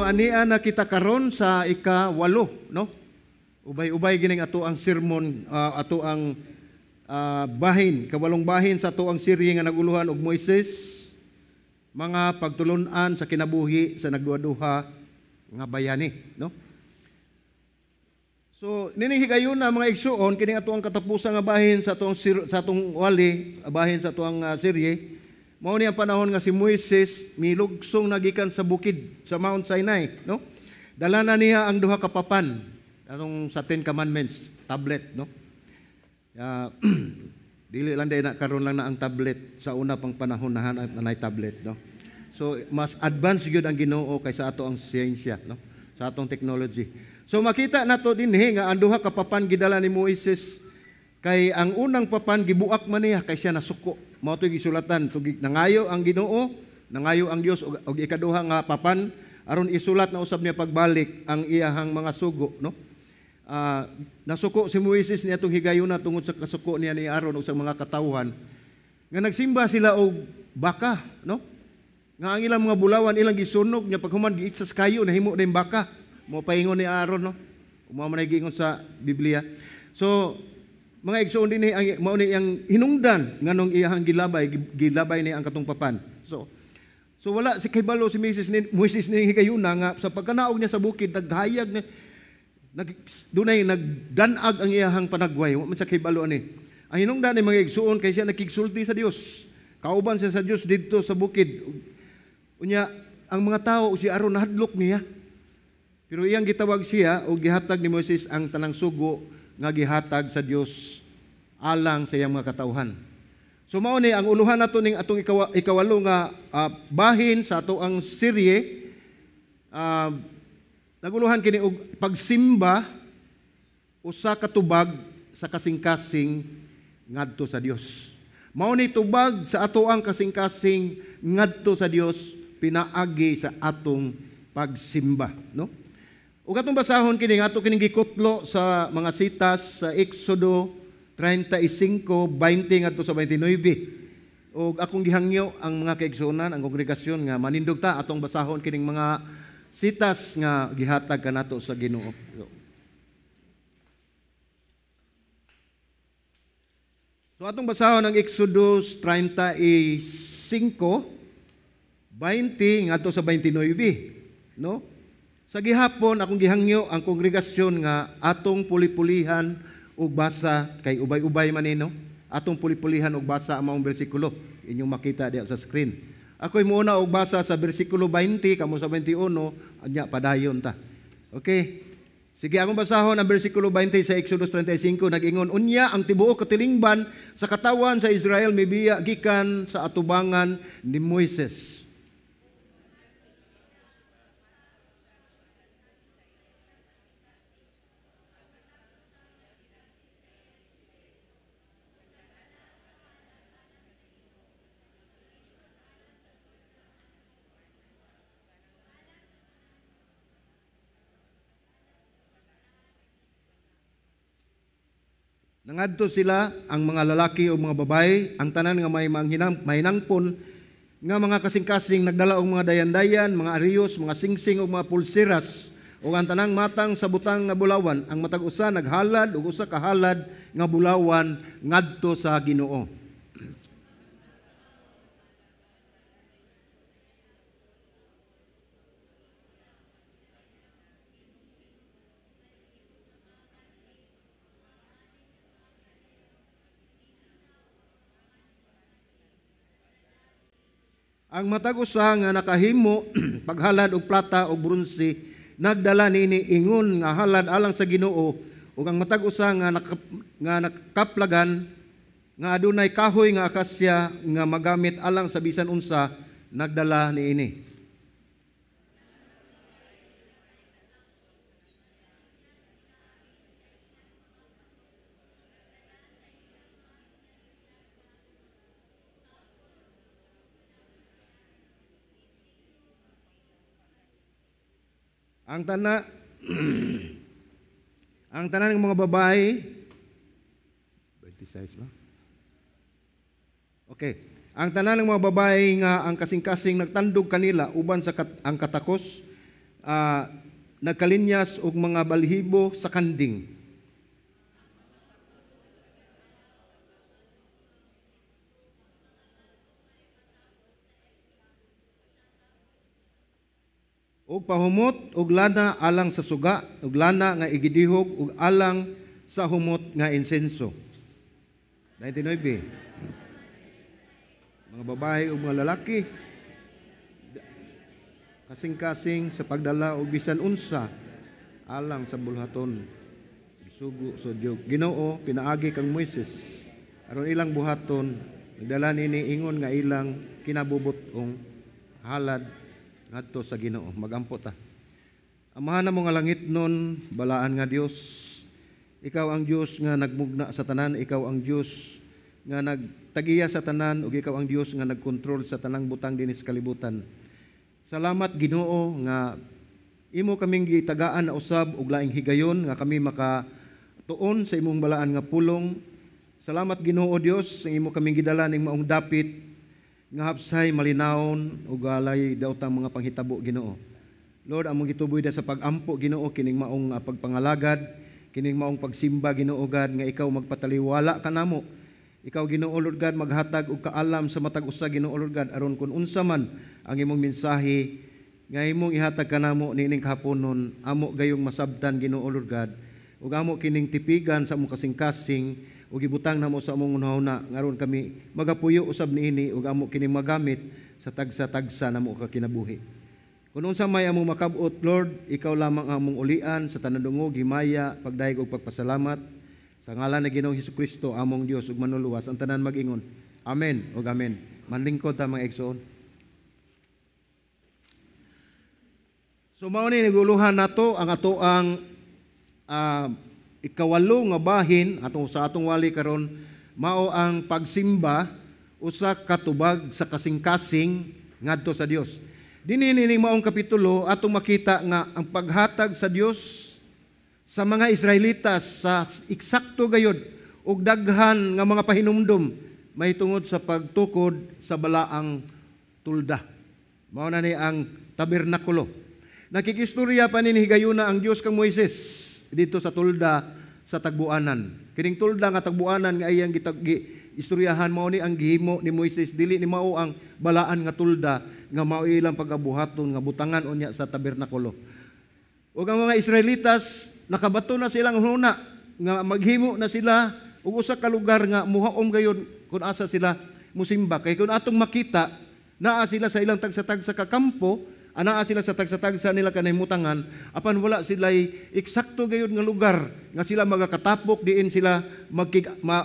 ania na kita karon sa ika-8, no? Ubay-ubay gining ato ang sermon, ato ang bahin, kawalong bahin sa ato ang serye nga naguluhan og Moises, mga pagtulun-an sa kinabuhi sa nagduha-duha nga bayani, no? So nining higayuna, mga igsuon, kini ato ang katapusan nga bahin sa atong sa atong wali, bahin sa atong serye. Mao ni ang panahon nga si Moises milugsong nagikan sa bukid sa Mount Sinai, no? Dala na niya ang duha ka papan, atong sa Ten Commandments tablet, no? Dili lang day na karon lang na ang tablet, sa una pang panahon na nanay tablet, no? So mas advanced gyud ang Ginoo kaysa ato ang siyensya, no? Sa atong technology. So makita nato dinhi nga ang duha ka papan gidala ni Moises, kay ang unang papan gibuak man niya kay siya nasuko. Mao to'y gisulatan, tugig nangayo ang Ginoo, nangayo ang Dios og ikaduha nga papan aron isulat na usab niya pagbalik ang iyahang mga sugo, no? Nasuko si Moises niya atong higayuna tungod sa kasuko niya ni Aaron ug sa mga katawhan nga nagsimba sila og baka, no? Nga ang ilang mga bulawan ilang gisunog nya paghuman giitsas kayo nahimo din baka. Mo paingon ni Aaron, no? Mao man giingon sa Biblia. So mga igsoon dinhi ang mao ni ang hinungdan nganong iyahang gilabay, gilabay ni ang katong papan. So wala si kahibalo si Moises ni higayuna nga sa pagkanaog niya sa bukid naghayag ni nag dunay nagdanag ang iyahang panagway. Wa man siya kahibalo ani. Ang hinungdan ni mga igsoon kay siya nakigsulti sa Dios. Kauban siya sa Dios didto sa bukid. Unya ang mga tawo si Aaron nahadlok niya. Pero iyang gitawag siya o gihatag ni Moises ang tanang sugo nga gihatag sa Dios alang sa iyang mga katawhan. So mao ni ang uluhan nato ning atong ikawalo nga bahin sa ato ang serye, naguluhan kini og pagsimba usa ka tubag sa kasing-kasing ngadto sa Dios. Mao ni tubag sa ato ang kasing-kasing ngadto sa Dios pinaagi sa atong pagsimba, no? Ug atong basahon kini ato kining gikutlo sa mga sitas sa Exodo 35:20 ngadto sa 29. Ug akong gihangyo ang mga kaigsuonan, ang kongregasyon nga manindog ta atong basahon kining mga sitas nga gihatag kanato sa Ginoo. So atong basahon ang Exodus 35:20 ngadto sa 29, no? Sa gihapon akong gihangyo ang kongregasyon nga atong puli-pulihan og basa kay ubay-ubay man ni, no? Atong puli-pulihan og basa ang maong bersikulo inyong makita diha sa screen. Ako'y muuna og basa sa bersikulo 20 kamo sa 21, anya padayon ta. Okay. Sige, akong basahon ang bersikulo 20 sa Exodus 35, nag-ingon, unya ang tibuok katilingban sa katawan sa Israel mibiya gikan sa atubangan ni Moises. Nangadto sila ang mga lalaki o mga babae, ang tanan nga may mahinangpon nga mga kasing-kasing nagdala og mga dayandayan, mga ariyos, mga singsing o mga pulseras, o ang tanang matang sa butang nga bulawan, ang matag usa naghalad og usa ka halad nga bulawan ngadto sa Ginoo. Ang matag usa nga nakahimo paghalad og plata og bronse nagdala niini ingon nga halad alang sa Ginoo, ug ang matag usa nga nakaplagan nga adunay kahoy nga akasya nga magamit alang sa bisan unsa nagdala niini. Ang tanan ng mga babae, 26 ba? Okay. Ang tanan ng mga babae nga ang kasing-kasing nagtandog kanila uban sa ang katakos nagkalinyas og mga balhibo sa kanding. Og pahumot og lana alang sa suga, og lana nga igidihog og alang sa humot nga insenso. 99. Mga babae ug mga lalaki kasing-kasing sa pagdala og bisan unsa alang sa bulhaton. Gisugo sa Ginoo pinaagi kang Moises aron ilang buhaton, nagdala nini ingon nga ilang kinabubut-ong halad ngadto sa Ginoo. Magampo ta. Amahan namo nga langit nun, balaan nga Dios. Ikaw ang Dios nga nagmugna sa tanan, ikaw ang Dios nga nagtagiya sa tanan, ug ikaw ang Dios nga nagkontrol sa tanang butang dinhi sa kalibutan. Salamat Ginoo nga imo kaming gitagaan na usab og laing higayon nga kami makatuon sa imong balaan nga pulong. Salamat Ginoo Dios nga imo kaming gidala ning maong dapit nga hapsay malinawon ug alay daotang mga panghitabo Ginoo. Lord, among gituboy da sa pagampo Ginoo kining maong pagpangalagad, kining maong pagsimba Ginoo God nga ikaw magpataliwala kanamo. Ikaw Ginoo Lord God maghatag og kaalam sa matag usa Ginoo Lord God aron kun unsa man ang imong mensahe nga imong ihatag kanamo niining kahaponon, amo gayong masabtan Ginoo Lord God ug amo kining tipigan sa among kasing-kasing ug ibutang namo sa among hunahuna ngaron kami magapuyo usab niini ug amo kining magamit sa tagsa-tagsa namo ka kinabuhi. Kun unsa may among makabot Lord, ikaw lamang ang among ulian sa tanadungog, himaya, pagdayeg ug pagpasalamat sa ngalan ni Ginoong Hesukristo among Dios ug manluluwas. Ang tanan mag-ingon. Amen ug amen. Manlingkod ta mga igsoon. So mao ni naguluhan nato ang atoang ikawalo nga bahin atong sa atong wali karon, mao ang pagsimba usa ka tubag sa kasing-kasing ngadto sa Dios. Dinhi nining maong kapitulo atong makita nga ang paghatag sa Dios sa mga Israelitas sa eksakto gayod og daghan nga mga pahinumdom mahitungod sa pagtukod sa balaang tulda. Mao na ni ang tabernakulo. Nakikistorya pa ni higayuna ang Dios kang Moises dito sa tulda sa tagbuanan. Kining tulda nga tagbuanan nga iyang istoryahan mao ni ang gihimo ni Moises, dili ni mao ang balaan nga tulda nga mao ilang pagabuhaton nga butangan unya sa tabernakulo. Ug ang mga Israelitas nakabato na silang huna nga maghimo na sila og usa ka lugar nga muhaom gayon kun asa sila musimba. Kay kun atong makita naa sila sa ilang tagsa-tagsa ka kampo, anaa sila sa tagsa-tagsa nila kanimutangan, apan wala sila'y eksakto gayud nga lugar nga sila magakatapok, diin sila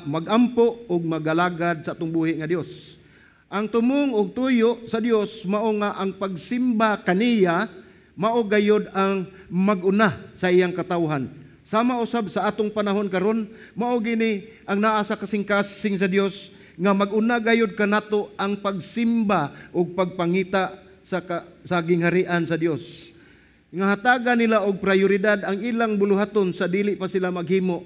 magampo ug magalagad sa atong buhi nga Dios. Ang tumong og tuyo sa Dios mao nga ang pagsimba kaniya mao gayud ang maguna sa iyang katawhan. Sama usab sa atong panahon karon, mao gini ang naa sa kasing-kasing sa Dios nga maguna gayud kanato ang pagsimba ug pagpangita sa gingharian sa Dios. Nga hatagan nila og prioridad ang ilang buluhaton sa dili pa sila maghimo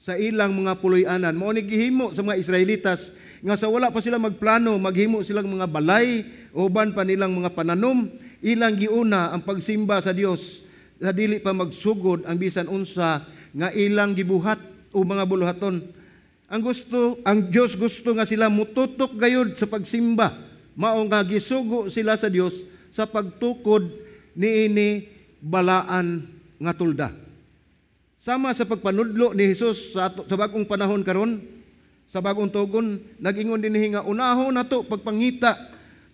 sa ilang mga puloy-anan. Mao ni gihimo sa mga Israelitas nga sa wala pa sila magplano maghimo silang mga balay uban pa nilang mga pananom, ilang giuna ang pagsimba sa Dios sa dili pa magsugod ang bisan unsa nga ilang gibuhat o mga buluhaton. Ang Dios gusto nga sila mututok gayud sa pagsimba. Mao nga gisugo sila sa Dios sa pagtukod niini balaan nga tulda. Sama sa pagpanudlo ni Hesus sa bagong panahon karon, sa bagong tugon, nag-ingon dinhi nga unahon nato pagpangita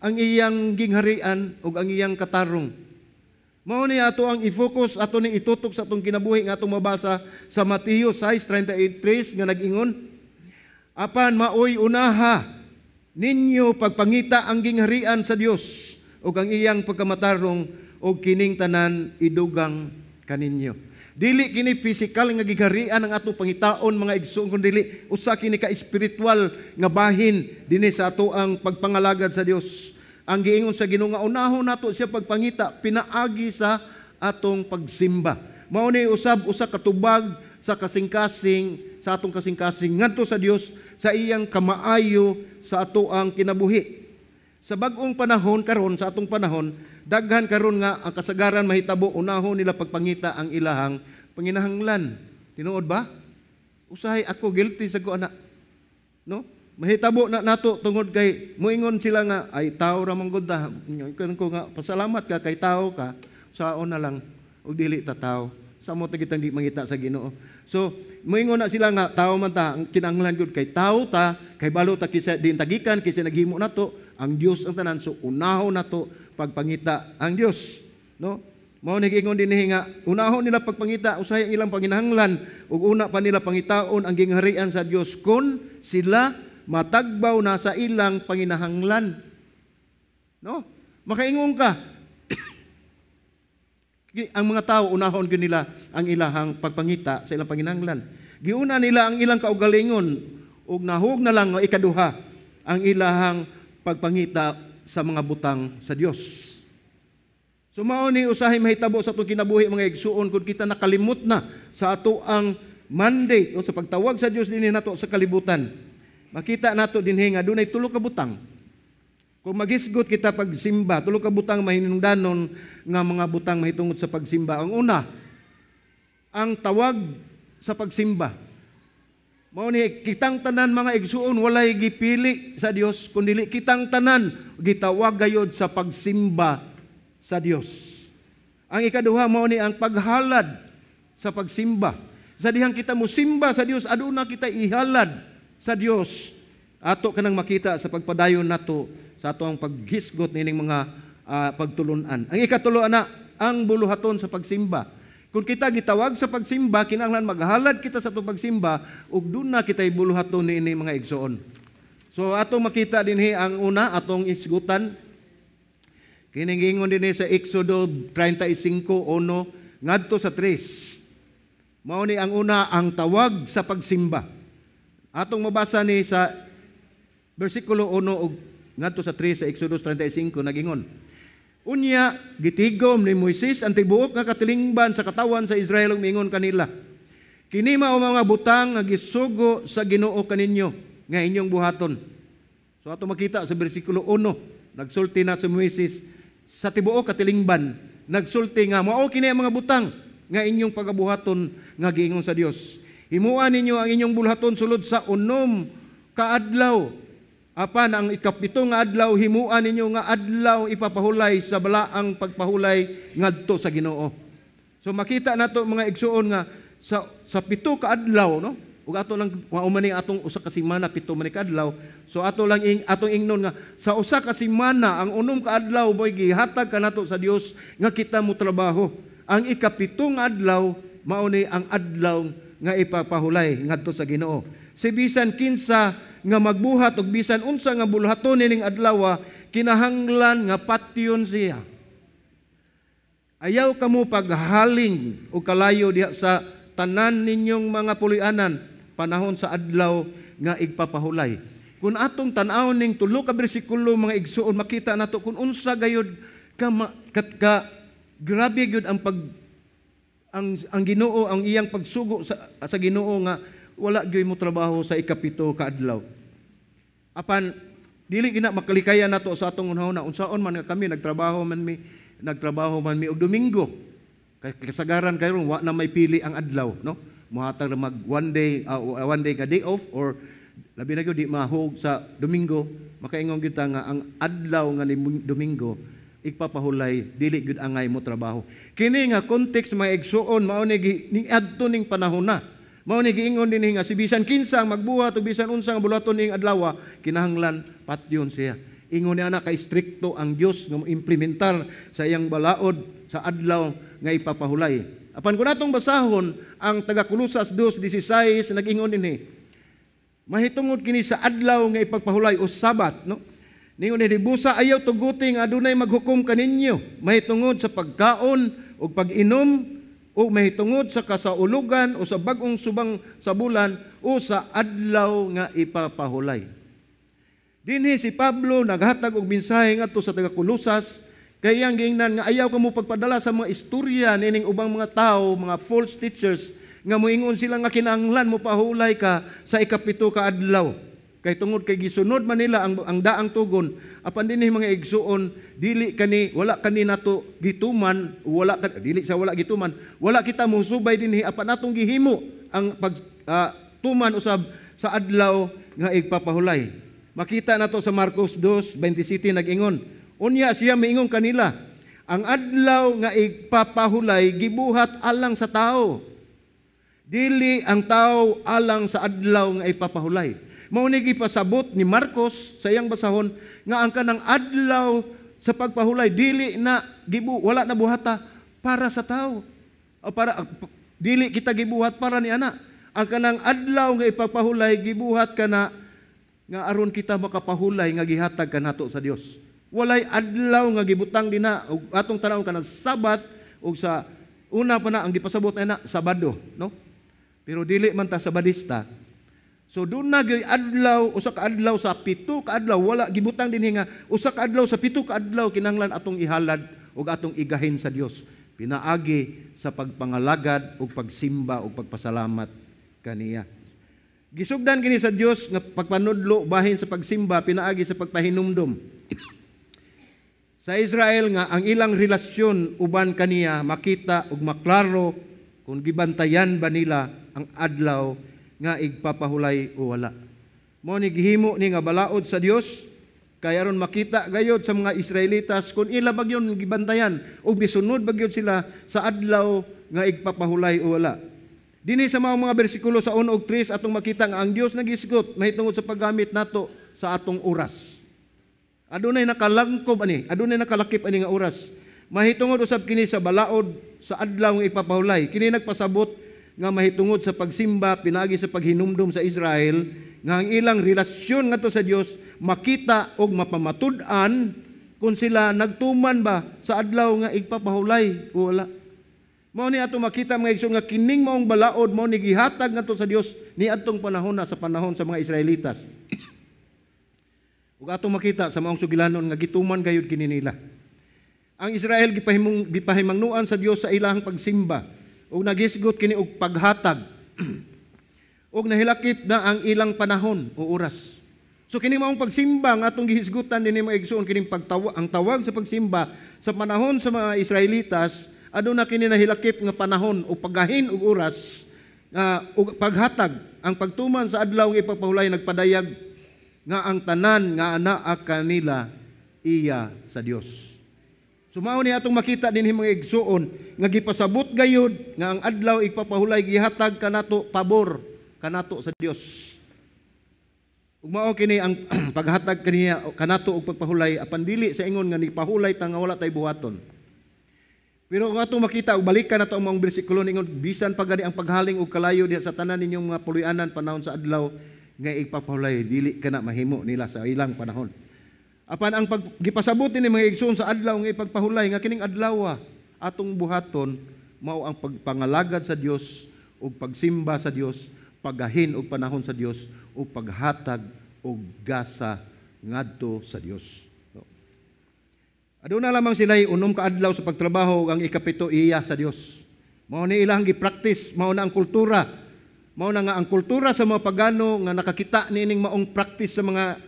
ang iyang gingharian ug ang iyang katarong. Mao ni ato ang i-focus, ato ni itutok sa atong kinabuhi nga atong mabasa sa Mateo 6:38 nga nag-ingon, apan maoy unaha ninyo pagpangita ang gingharian sa Dios ug ang iyang pagkamatarong ug kining tanan idugang kaninyo. Dili kini physical nga gingharian ang atong pangitaon mga igsoon, kun dili usa kini ka espiritual nga bahin dinhi sa ato ang pagpangalagad sa Dios. Ang giingon sa Ginoo nga unahon nato siya pagpangita pinaagi sa atong pagsimba. Mao ni usab usa ka tubag sa kasing-kasing sa atong kasing-kasing ngadto sa Dios sa iyang kamaayo sa ato ang kinabuhi. Sa bag-ong panahon karon, sa atong panahon, Daghan karon nga ang kasagaran mahitabo, unahon nila pagpangita ang ilahang panginahanglan. Tinuod ba? Usahay ako guilty sa ko ana. No? Mahitabo na nato tungod kay moingon sila nga ay tao ra man gud ta. Ko nga pasalamat ka kay tao ka, saon na lang og dili ta tao. Samot na kitang di mangita sa Ginoo. So, moingon na sila nga tao man ta, ang kinahanglan gud kay tao ta, kay balo ta kisa din tagikan, kisa naghimo nato, ang Dios ang tanan. So unahon nato pagpangita ang Dios, no? Mao ni giingon dinhi nga unahon nila pagpangita usahay ang ilang panginahanglan ug una pa nila pangitaon ang gingharian sa Dios kon sila matagbaw na sa ilang panginahanglan. No? Makaingon ka ang mga tao unahon gyud nila ang ilahang pagpangita sa ilang panginahanglan. Giuna nila ang ilang kaugalingon ug nahug na lang nga ikaduha ang ilahang pagpangita sa mga butang sa Dios. So mao ni usahay mahitabo sa atong kinabuhi, mga igsuon, kung kita nakalimot na sa ato ang mandate o sa pagtawag sa Dios dinhi nato sa kalibutan. Makita nato dinhi nga dunay tulo ka butang. Kung maghisgot kita pagsimba, tulo ka butang mahinungdanon nga mga butang mahitungod sa pagsimba. Ang una, ang tawag sa pagsimba. Mao ni kitang tanan, mga igsuon, walay gipili sa Dios kundi kitang tanan gitawag gayod sa pagsimba sa Dios. Ang ikaduha, mao ni ang paghalad sa pagsimba. Sa dihang kita mosimba sa Dios, aduna kita ihalad sa Dios. Ato kanang makita sa pagpadayon nato sa ato ang paghisgot nining mga pagtulunan. Ang ikatulo ana, ang buluhaton sa pagsimba. Kung kita gitawag sa pagsimba, kinahanglan maghalad kita sa atong pagsimba ug duna kita buluhaton niini, mga igsoon. So atong makita dinhi ang una atong isgutan. Kining giingon dinhi sa Exodo 35:1 ngadto sa 3. Mao ni ang una, ang tawag sa pagsimba. Atong mabasa ni sa bersikulo 1 ug ngadto sa 3 sa Exodus 35, nagingon. Unya gitigom ni Moises ang tibuok nga katilingban sa katawan sa Israel ug miingon kanila. Kini mao mga butang nga gisugo sa Ginoo kaninyo nga inyong buhaton. So ato makita sa bersikulo 1, nagsulti na si Moises sa tibuok katilingban, nagsulti nga mao kini ang mga butang nga inyong pagabuhaton nga giingon sa Dios. Himua ninyo ang inyong buluhaton sulod sa 6 ka adlaw. Apan ang 7 nga adlaw himua ninyo nga adlaw ipapahulay sa balaang pagpahulay ngadto sa Ginoo. So makita nato, mga igsuon, nga sa 7 ka adlaw, no? Ug ato lang mao man ni atong usa ka semana, 7 man ni ka adlaw. So ato lang atong ingnon nga sa usa ka semana ang 6 ka adlaw mo'y gihatag kanato sa Dios nga kita mo trabaho. Ang 7 nga adlaw mao ni ang adlaw nga ipapahulay ngadto sa Ginoo. Si bisan kinsa nga magbuhat og bisan unsa nga buluhaton nining adlaw, kinahanglan nga patyon siya. Ayaw kamo paghaling o kalayo diha sa tanan ninyong mga puloy-anan panahon sa adlaw nga igpapahulay. Kung atong tan-awon ning tulo ka bersikulo, mga igsuon, makita nato kung unsa gayod ka grabe gyud ang Ginoo, ang iyang pagsugo sa Ginoo nga wala gyud mo trabaho sa 7 ka adlaw. Apan dili gina makalikayan nato sa atong unahon na unsaon man nga kami nagtrabaho man mi og Domingo. Kay kasagaran karon wa na may pili ang adlaw, no? Muhatag ra mag one day ka day off or labi na gyud di mahug sa Domingo, makaingon gyud ta nga ang adlaw nga ni Domingo igpapahulay, dili gyud angay mo trabaho. Kini nga context, mga igsuon, mao ni niadto ning panahon na. Mao ni giingon dinhi nga si bisan kinsa ang magbuhat o bisan unsa nga buluhaton ning adlaw, kinahanglan patyon siya. Ingon niya na kay strikto ang Dios nga moimplementar sa iyang balaod sa adlaw nga ipapahulay. Apan kung atong basahon ang taga Kolosas 2:16, nag-ingon dinhi. Mahitungod kini sa adlaw nga ipagpahulay o Sabat, no? Ningon dinhi, busa ayaw tuguti nga adunay maghukom kaninyo mahitungod sa pagkaon o pag-inom o mahitungod sa kasaulugan o sa bag-ong subang sa bulan o sa adlaw nga ipapahulay. Dinhi si Pablo naghatag og mensahe ngadto sa taga Kolosas kay iyang giingnan nga ayaw kamo pagpadala sa mga istorya nining ubang mga tao, mga false teachers nga moingon sila nga kinahanglan mo pahulay ka sa 7 ka adlaw. Kay tungod kay gisunod man nila ang daang tugon, apan dinhi, mga igsuon, dili kani, wala kani nato gituman, wala ka, dili sa wala gituman, wala kita mosubay dinhi, apan atong gihimo ang pag tuman usab sa adlaw nga igpapahulay. Makita nato sa Marcos 2:27, nag-ingon, "Unya siya miingon kanila, ang adlaw nga igpapahulay gibuhat alang sa tao. Dili ang tao alang sa adlaw nga ipapahulay." Mao ni gipasabot ni Marcos sa iyang basahon nga ang kanang adlaw sa pagpahulay dili na gibu, wala na buhata para sa tao. O para dili kita gibuhat para ni ana. Ang kanang adlaw nga ipapahulay gibuhat kana nga aron kita makapahulay nga gihatag kanato sa Dios. Walay adlaw nga gibutang dinha og atong tan-awon kanang Sabbath, ug sa una pa na ang gipasabot na Sabado, no? Pero dili man ta Sabadista. So doon na gyud adlaw, usa ka adlaw sa 7 ka adlaw, wala gibutang dinhi nga usa ka adlaw sa 7 ka adlaw kinahanglan atong ihalad ug atong igahin sa Dios pinaagi sa pagpangalagad ug pagsimba ug pagpasalamat kaniya. Gisugdan kini sa Dios nga pagpanudlo bahin sa pagsimba pinaagi sa pagpahinumdom sa Israel nga ang ilang relasyon uban kaniya makita ug maklaro kung gibantayan ba nila ang adlaw nga igpapahulay o wala. Mao ni gihimo ni nga balaod sa Dios kay aron makita gayod sa mga Israelitas kung ila ba gyud gibantayan ug misunod ba gyud sila sa adlaw nga igpapahulay o wala. Dinhi sa mga bersikulo sa 1 ug 3, atong makita nga ang Dios nagisgot mahitungod sa paggamit nato sa atong oras. Adunay nakalangkob ani, adunay nakalakip ani nga oras. Mahitungod usab kini sa balaod sa adlaw nga ipapahulay. Kini nagpasabot nga mahitungod sa pagsimba pinaagi sa paghinumdum sa Israel nga ang ilang relasyon ngadto sa Dios makita og mapamatud-an kung sila nagtuman ba sa adlaw nga igpapahulay o wala. Mao ni ato makita, mga igsoon, nga kining maong balaod mao ni gihatag ngadto sa Dios niadtong panahon na sa panahon sa mga Israelitas. Ug atong makita sa maong sugilanon nga gituman gayud kini nila. Ang Israel gipahimangnuan sa Dios sa ilang pagsimba ug nagisgot kini og paghatag ug nahilakip na ang ilang panahon o oras. So kini maong pagsimba nga atong gihisgutan dinhi, mga igsoon, kining pagtawa, ang tawag sa pagsimba sa panahon sa mga Israelitas, aduna kini nahilakip nga panahon o paggahin og oras ug paghatag. Ang pagtuman sa adlaw nga ipapahulay nagpadayag nga ang tanan nga anaa kanila iya sa Dios. So mao ni atong makita dinhi, mga igsuon, nga gipasabot gayud nga ang adlaw igpapahulay gihatag kanato, pabor kanato sa Dios. Ug mao kini ang paghatag kaniya kanato og pagpahulay, apan dili sa ingon nga nipahulay ta nga wala tay buhaton. Pero kung atong makita ug balikan nato ang mga bersikulo, ningon, "Bisan pa gani ang paghaling og kalayo diha sa tanan ninyong mga puloy-anan panahon sa adlaw nga igpapahulay," dili kana mahimo nila sa ilang panahon. Apan ang pag gipasabot ni mga igsoon sa adlaw nga ipagpahulay nga kining adlaw atong buhaton mao ang pagpangalagad sa Dios ug pagsimba sa Dios, paggahin og panahon sa Dios ug paghatag og gasa ngadto sa Dios. No. Aduna lamang sila 6 ka adlaw sa pagtrabaho ug ang 7 iya sa Dios. Mao ni ilang gi-practice, mao na ang kultura. Mao na nga ang kultura sa mga pagano nga nakakita niining maong practice sa mga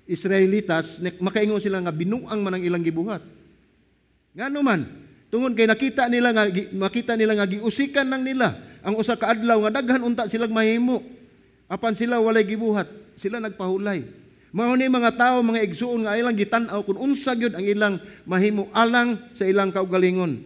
Israelitas, makaingon sila nga binuang man ang ilang gibuhat. Ngano man? Tungod kay nakita nila nga makita nila nga giusikan lang nila ang usa ka adlaw nga daghan unta silang mahimo. Apan sila walay gibuhat, sila nagpahulay. Mao ni mga tawo, mga igsuon, nga ilang gitan-aw kung unsa gyud ang ilang mahimo alang sa ilang kaugalingon.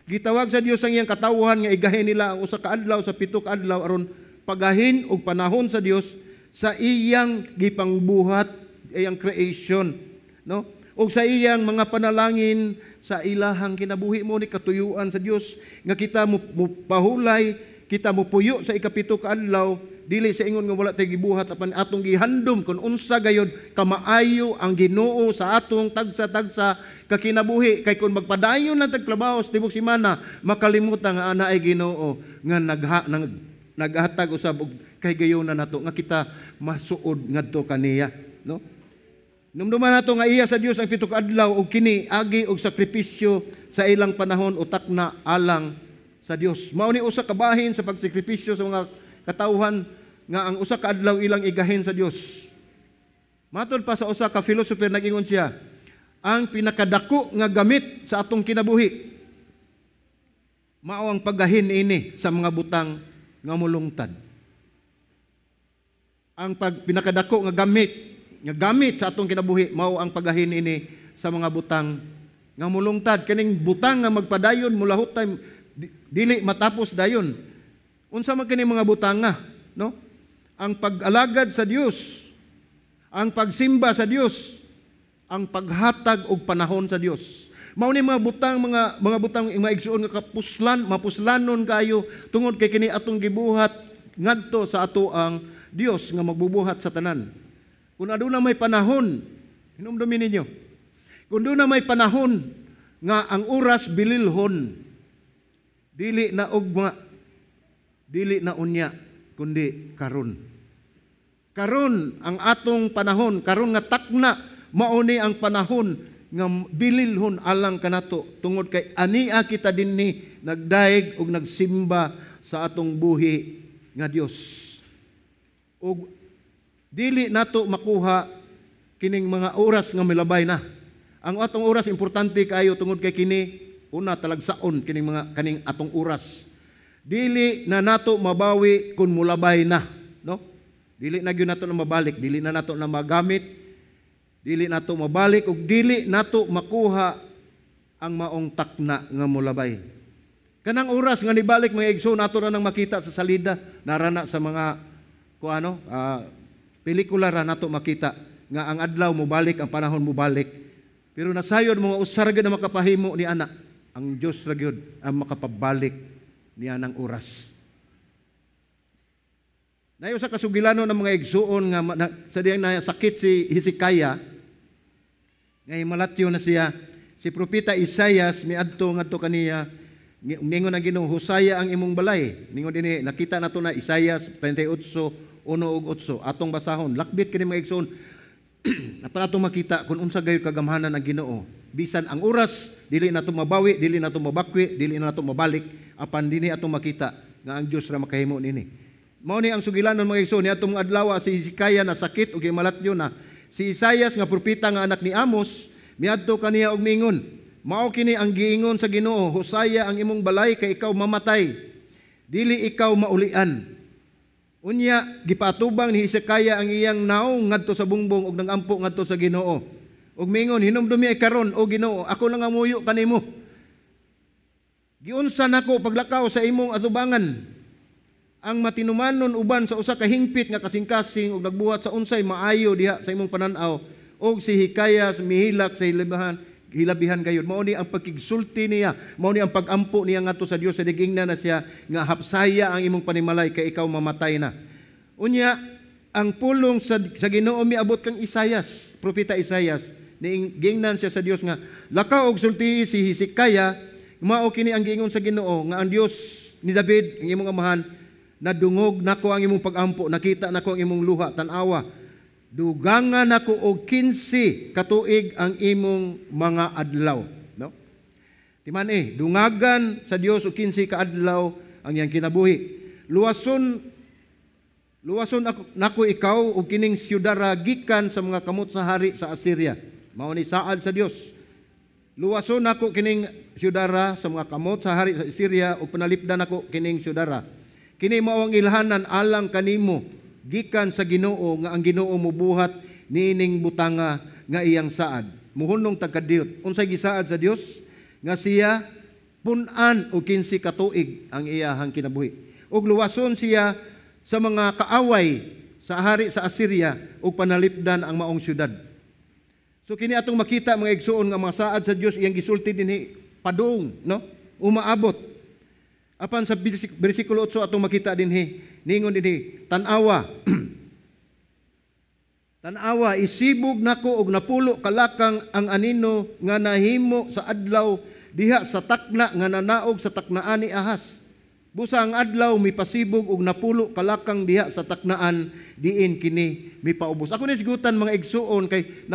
Gitawag sa Dios ang iyang katawhan nga igahin nila ang usa ka adlaw sa 7 ka adlaw aron pagahin og panahon sa Dios sa iyang gipangbuhat, iyang creation, no? Og sa iyang mga panalangin sa ilahang kinabuhi. Mo ni katuyuan sa Dios nga kita mo pahulay, kita mo puyo sa 7 ka adlaw, dili sa ingon nga wala tay gibuhat, apan atong gihandom kung unsa gayod kamaayo ang Ginoo sa atong tagsa-tagsa kakinabuhi, kay kung magpadayon lang tag trabaho sa tibok semana, makalimutan nga ana ay Ginoo nga naghatag usab og kahigayunan nato nga kita masuod ngadto kaniya, no? Numduman nato nga iya sa Dios ang 7 ka adlaw ug kini agi og sakripisyo sa ilang panahon o takna alang sa Dios. Mao ni usa ka bahin sa pagsakripisyo sa mga katawhan nga ang usa ka adlaw ilang igahin sa Dios. Matod pa sa usa ka philosopher, nag-ingon siya, ang pinakadako nga gamit sa atong kinabuhi mao ang paggahin ini sa mga butang nga mulungtad. Ang pinakadako nga gamit sa atong kinabuhi mao ang paggahin ini sa mga butang nga mulungtad, kining butang nga magpadayon, mulahutay, dili matapos dayon. Unsa man kini mga butang nga, no? Ang pag-alagad sa Dios, ang pagsimba sa Dios, ang paghatag og panahon sa Dios. Mao ni mga butang, mga butang, mga igsuon, nga kapuslan, mapuslanon kayo tungod kay kini atong gibuhat ngadto sa ato ang Dios nga magbubuhat sa tanan. Kung aduna may panahon, hinumdumi ninyo. Kung aduna may panahon nga ang oras bililhon, dili na ugma, dili na unya, kundi karon. Karon ang atong panahon, karon nga takna, mao ni ang panahon nga bililhon alang kanato tungod kay ania kita dinhi nagdayeg og nagsimba sa atong buhi nga Dios. Og dili nato makuha kining mga oras nga milabay na. Ang atong oras importante kaayo tungod kay kini una talagsaon kining mga kaning atong oras. Dili na nato mabawi kung mulabay na, no? Dili na gyud nato na mabalik, dili na nato na magamit, dili nato mabalik ug dili nato makuha ang maong takna nga mulabay. Kanang oras nga nibalik, mga igsoon, nato ra nang makita sa salida, narana sa mga kuano, pelikula ra nato makita nga ang adlaw mobalik, ang panahon mobalik. Pero nasayod mga usa ra gyud na makapahimo ni ana, ang Dios ra gyud ang makapabalik niya ng oras. Nayo sa kasugilano ng mga igsuon nga sa diyang sakit si Hezekiah, ngay malatyo na siya, si Propeta Isaias miadto ngadto kaniya, ningon ang Ginoo, "Husaya ang imong balay." Ningon dinhi, nakita nato na Isaias 38:1 ug 8. Atong basahon. Lakbit kini, mga igsuon. Apan atong makita kung unsa gayud kagamhanan ang Ginoo. Bisan ang oras dili nato mabawi, dili nato mabakwi, dili na nato mabalik, apan dinhi atong makita nga ang Dios ra makahimo nini. Mao ni ang sugilanon, mga igsoon, niadtong adlaw si Hezekiah na sakit ug malatyo na. Si Isaias nga propeta nga anak ni Amos miadto kaniya og miingon, "Mao kini ang giingon sa Ginoo, husaya ang imong balay kay ikaw mamatay. Dili ikaw maulian." Unya gipaatubang ni Hezekiah ang iyang naong ngadto sa bungbong ug nagampo ngadto sa Ginoo. Ug miingon, "Hinumdumi ay karon, o Ginoo, ako nangamuyo kanimo. Giunsa nako paglakaw sa imong atubangan ang matinumanon uban sa usa ka hingpit nga kasing-kasing ug nagbuhat sa unsay maayo diha sa imong pananaw." Og si Hezekiah mihilak sa hilabihan hilabihan gayud. Mao ni ang pagkigsulti niya, mao ni ang pagampo niya ngadto sa Dios sa gingna na siya nga hapsaya ang imong panimalay kay ikaw mamatay na. Unya ang pulong sa Ginoo miabot kang Isayas, propeta Isayas, ni gingnan siya sa Dios nga lakaw og sultihi si Hezekiah, mao kini ang giingon sa Ginoo nga ang Dios ni David ang imong amahan, nadungog nako ang imong pagampo, nakita nako ang imong luha, tan-awa, dugangan nako og 15 katuig ang imong mga adlaw, no? Timan eh, dungagan sa Dios og 15 ka adlaw ang iyang kinabuhi. Luwason Luwason ako, nako ikaw og kining syudara gikan sa mga kamot sa hari sa Assyria. Mao ni saad sa Dios. Luwason nako kining syudara sa mga kamot sa hari sa Assyria ug panalipdan nako kining syudara. Kini mao ang ilhanan alang kanimo gikan sa Ginoo nga ang Ginoo mobuhat niining butanga nga iyang saad. Muhunong tagkadiyot. Unsay gisaad sa Dios? Nga siya pun-an og 15 ka tuig ang iyahang kinabuhi. Ug luwason siya sa mga kaaway sa hari sa Assyria ug panalipdan ang maong syudad. So kini atong makita, mga igsuon, nga mga saad sa Dios iyang gisulti dinhi padung, no? Umaabot. Apan sa bersikulo 8 atong makita dinhi, ningon dinhi, tan-awa. Tan-awa, isibog nako og 10 kalakang ang anino nga nahimo sa adlaw diha sa takna nga nanaog sa taknaan ni Ahas. Busa ang adlaw mipasibog og 10 kalakang diha sa taknaan diin kini mipaubos. Ako ni sigutan, mga igsuon, kay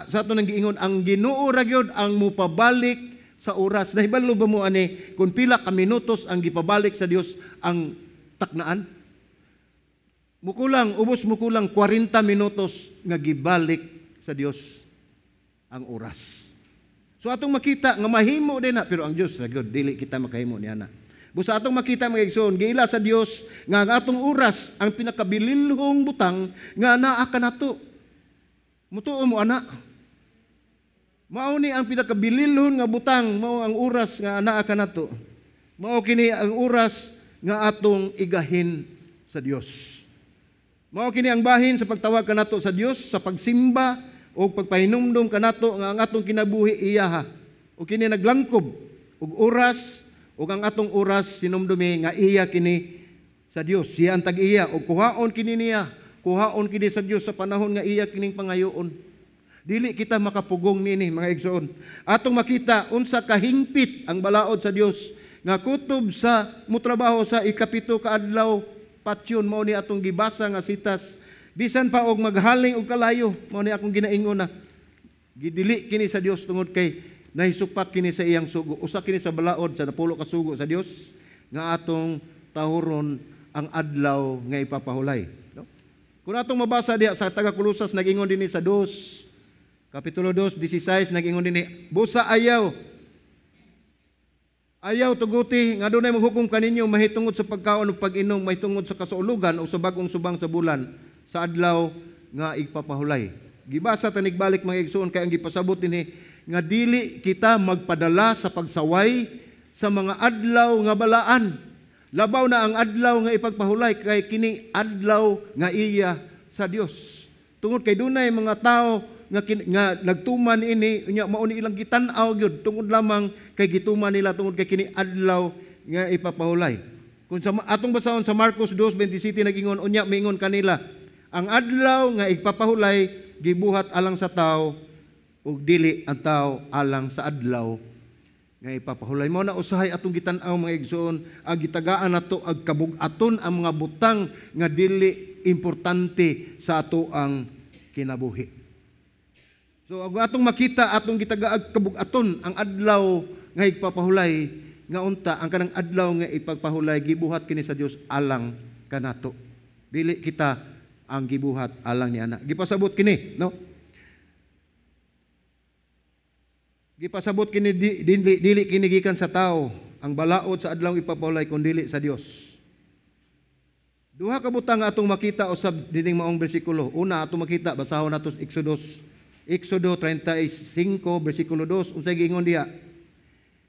sa ato nang giingon ang Ginoo ra gyud ang mupabalik sa oras. Nahibalo ba mo ani kung pila ka minutos ang gipabalik sa Dios ang taknaan? Mukulang, ubos mukulang 40 minutos nga gibalik sa Dios ang oras. So atong makita nga mahimo din na, pero ang Dios sa God dili kita makahimo niya na. Busa atong makita, mga igsoon, giila sa Dios nga ang atong oras ang pinakabililhong butang nga naa kanato. Mutuo mo ana. Mao ni ang pinakabililhon nga butang, mao ang oras nga naa kanato. Mao kini ang oras nga atong igahin sa Dios. Mao kini ang bahin sa pagtawag kanato sa Dios, sa pagsimba o pagpahinumdom kanato nga ang atong kinabuhi iyaha. O kini naglangkob og oras, ug ang atong oras sinumdumi nga iya kini sa Dios. Siya ang tag-iya ug kuhaon kini niya, kuhaon kini sa Dios sa panahon nga iya kining pangayoon. Dili kita makapugong niini, mga igsoon. Atong makita unsa kahingpit ang balaod sa Dios nga kutob sa mutrabaho sa ikapito ka adlaw patyon, mao ni atong gibasa nga sitas. Bisan pa og maghaling og kalayo, mao ni akong ginaingon na gidili kini sa Dios tungod kay nahisupak kini sa iyang sugo. Usa kini sa balaod sa napulo ka sugo sa Dios nga atong tahuron ang adlaw nga ipapahulay, no? Kung atong mabasa diha sa taga Kolosas, nag-ingon dinhi sa 2, Kapitulo 2, 16, nag-ingon dinhi, busa ayaw ayaw tuguti nga dunay maghukom kaninyo mahitungod sa pagkaon o pag-inom, mahitungod sa kasuulugan o sa bagong subang sa bulan, sa adlaw nga igpapahulay. Gibasa tanigbalik, mga igsoon, kay ang gipasabot dinhi nga dili kita magpadala sa pagsaway sa mga adlaw nga balaan. Labaw na ang adlaw nga ipagpahulay, kay kini adlaw nga iya sa Dios. Tungod kay dunay mga tao nga nagtuman ini, unya mao ni ilang gitan-aw gyud tungod lamang kay gituman nila tungod kay kini adlaw nga ipapahulay. Kung sa atong basahon sa Marcos 2:27, nagingon, unya miingon kanila, ang adlaw nga ipapahulay gibuhat alang sa tao ug dili ang tao alang sa adlaw nga ipapahulay. Mao na usahay atong gitan-aw, mga igsoon, ang gitagaan nato ag kabug-aton ang mga butang nga dili importante sa ato ang kinabuhi. So ang atong makita, atong gitagaag kabug-aton ang adlaw nga igpapahulay, nga unta ang kanang adlaw nga ipagpahulay gibuhat kini sa Dios alang kanato. Dili kita ang gibuhat alang ni ana. Gipasabot kini, no? Gipasabot kini dili kini gikan sa tao ang balaod sa adlaw ipapahulay kun dili sa Dios. Duha ka butang atong makita usab dining maong bersikulo. Una, atong makita, basahon nato sa Exodo 35 bersikulo 2, unsay giingon diha?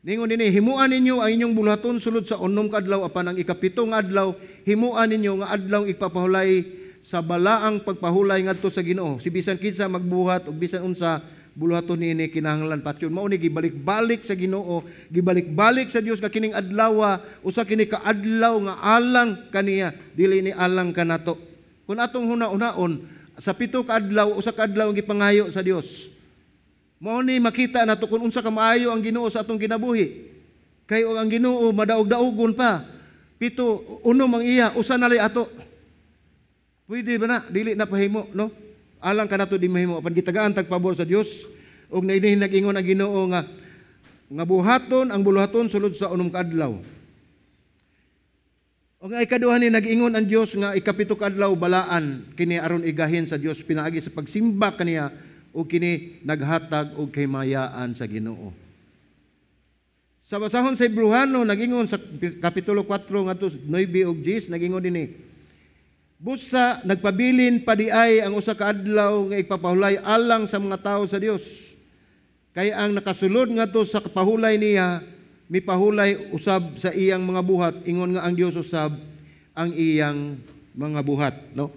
Ningon dinhi, himuan ninyo ang inyong buluhaton sulod sa unom ka adlaw, apan ang ikapito nga adlaw himuan ninyo nga adlaw ipapahulay sa balaang pagpahulay ngadto sa Ginoo. Si bisan kinsa magbuhat og bisan unsa buluhaton niini kinahanglan patyon. Mao ni gibalik-balik sa Ginoo, gibalik-balik sa Dios nga kining adlaw usa kini ka adlaw nga alang kaniya, dili ni alang kanato. Kun atong huna-hunaon sa 7 ka adlaw, usa ka adlaw ang gipangayo sa Dios. Mao ni makita nato kung unsa ka maayo ang Ginoo sa atong kinabuhi. Kay ang Ginoo madaog-daogon pa. 7, 1 ang iya, usa na lay ato. Pwede ba na? Dili na pahimo, no? Alang kanato di mahimo apan gitagaan tag pabor sa Dios. Ug naini nag-ingon ang Ginoo nga nga buhaton ang buluhaton sulod sa 6 ka adlaw. Ug ang ikaduha ni nag-ingon ang Dios nga ikapito ka adlaw balaan kini aron igahin sa Dios pinaagi sa pagsimba kaniya ug kini naghatag og kahimayaan sa Ginoo. Sa basahon sa Hebreohano nag-ingon sa kapitulo 4 ngadto 9 ug 10, nag-ingon dinhi, busa nagpabilin padiay ang usa ka adlaw nga ipapahulay alang sa mga tawo sa Dios. Kay ang nakasulod ngadto sa pahulay niya mipahulay usab sa iyang mga buhat, ingon nga ang Dios usab ang iyang mga buhat, no?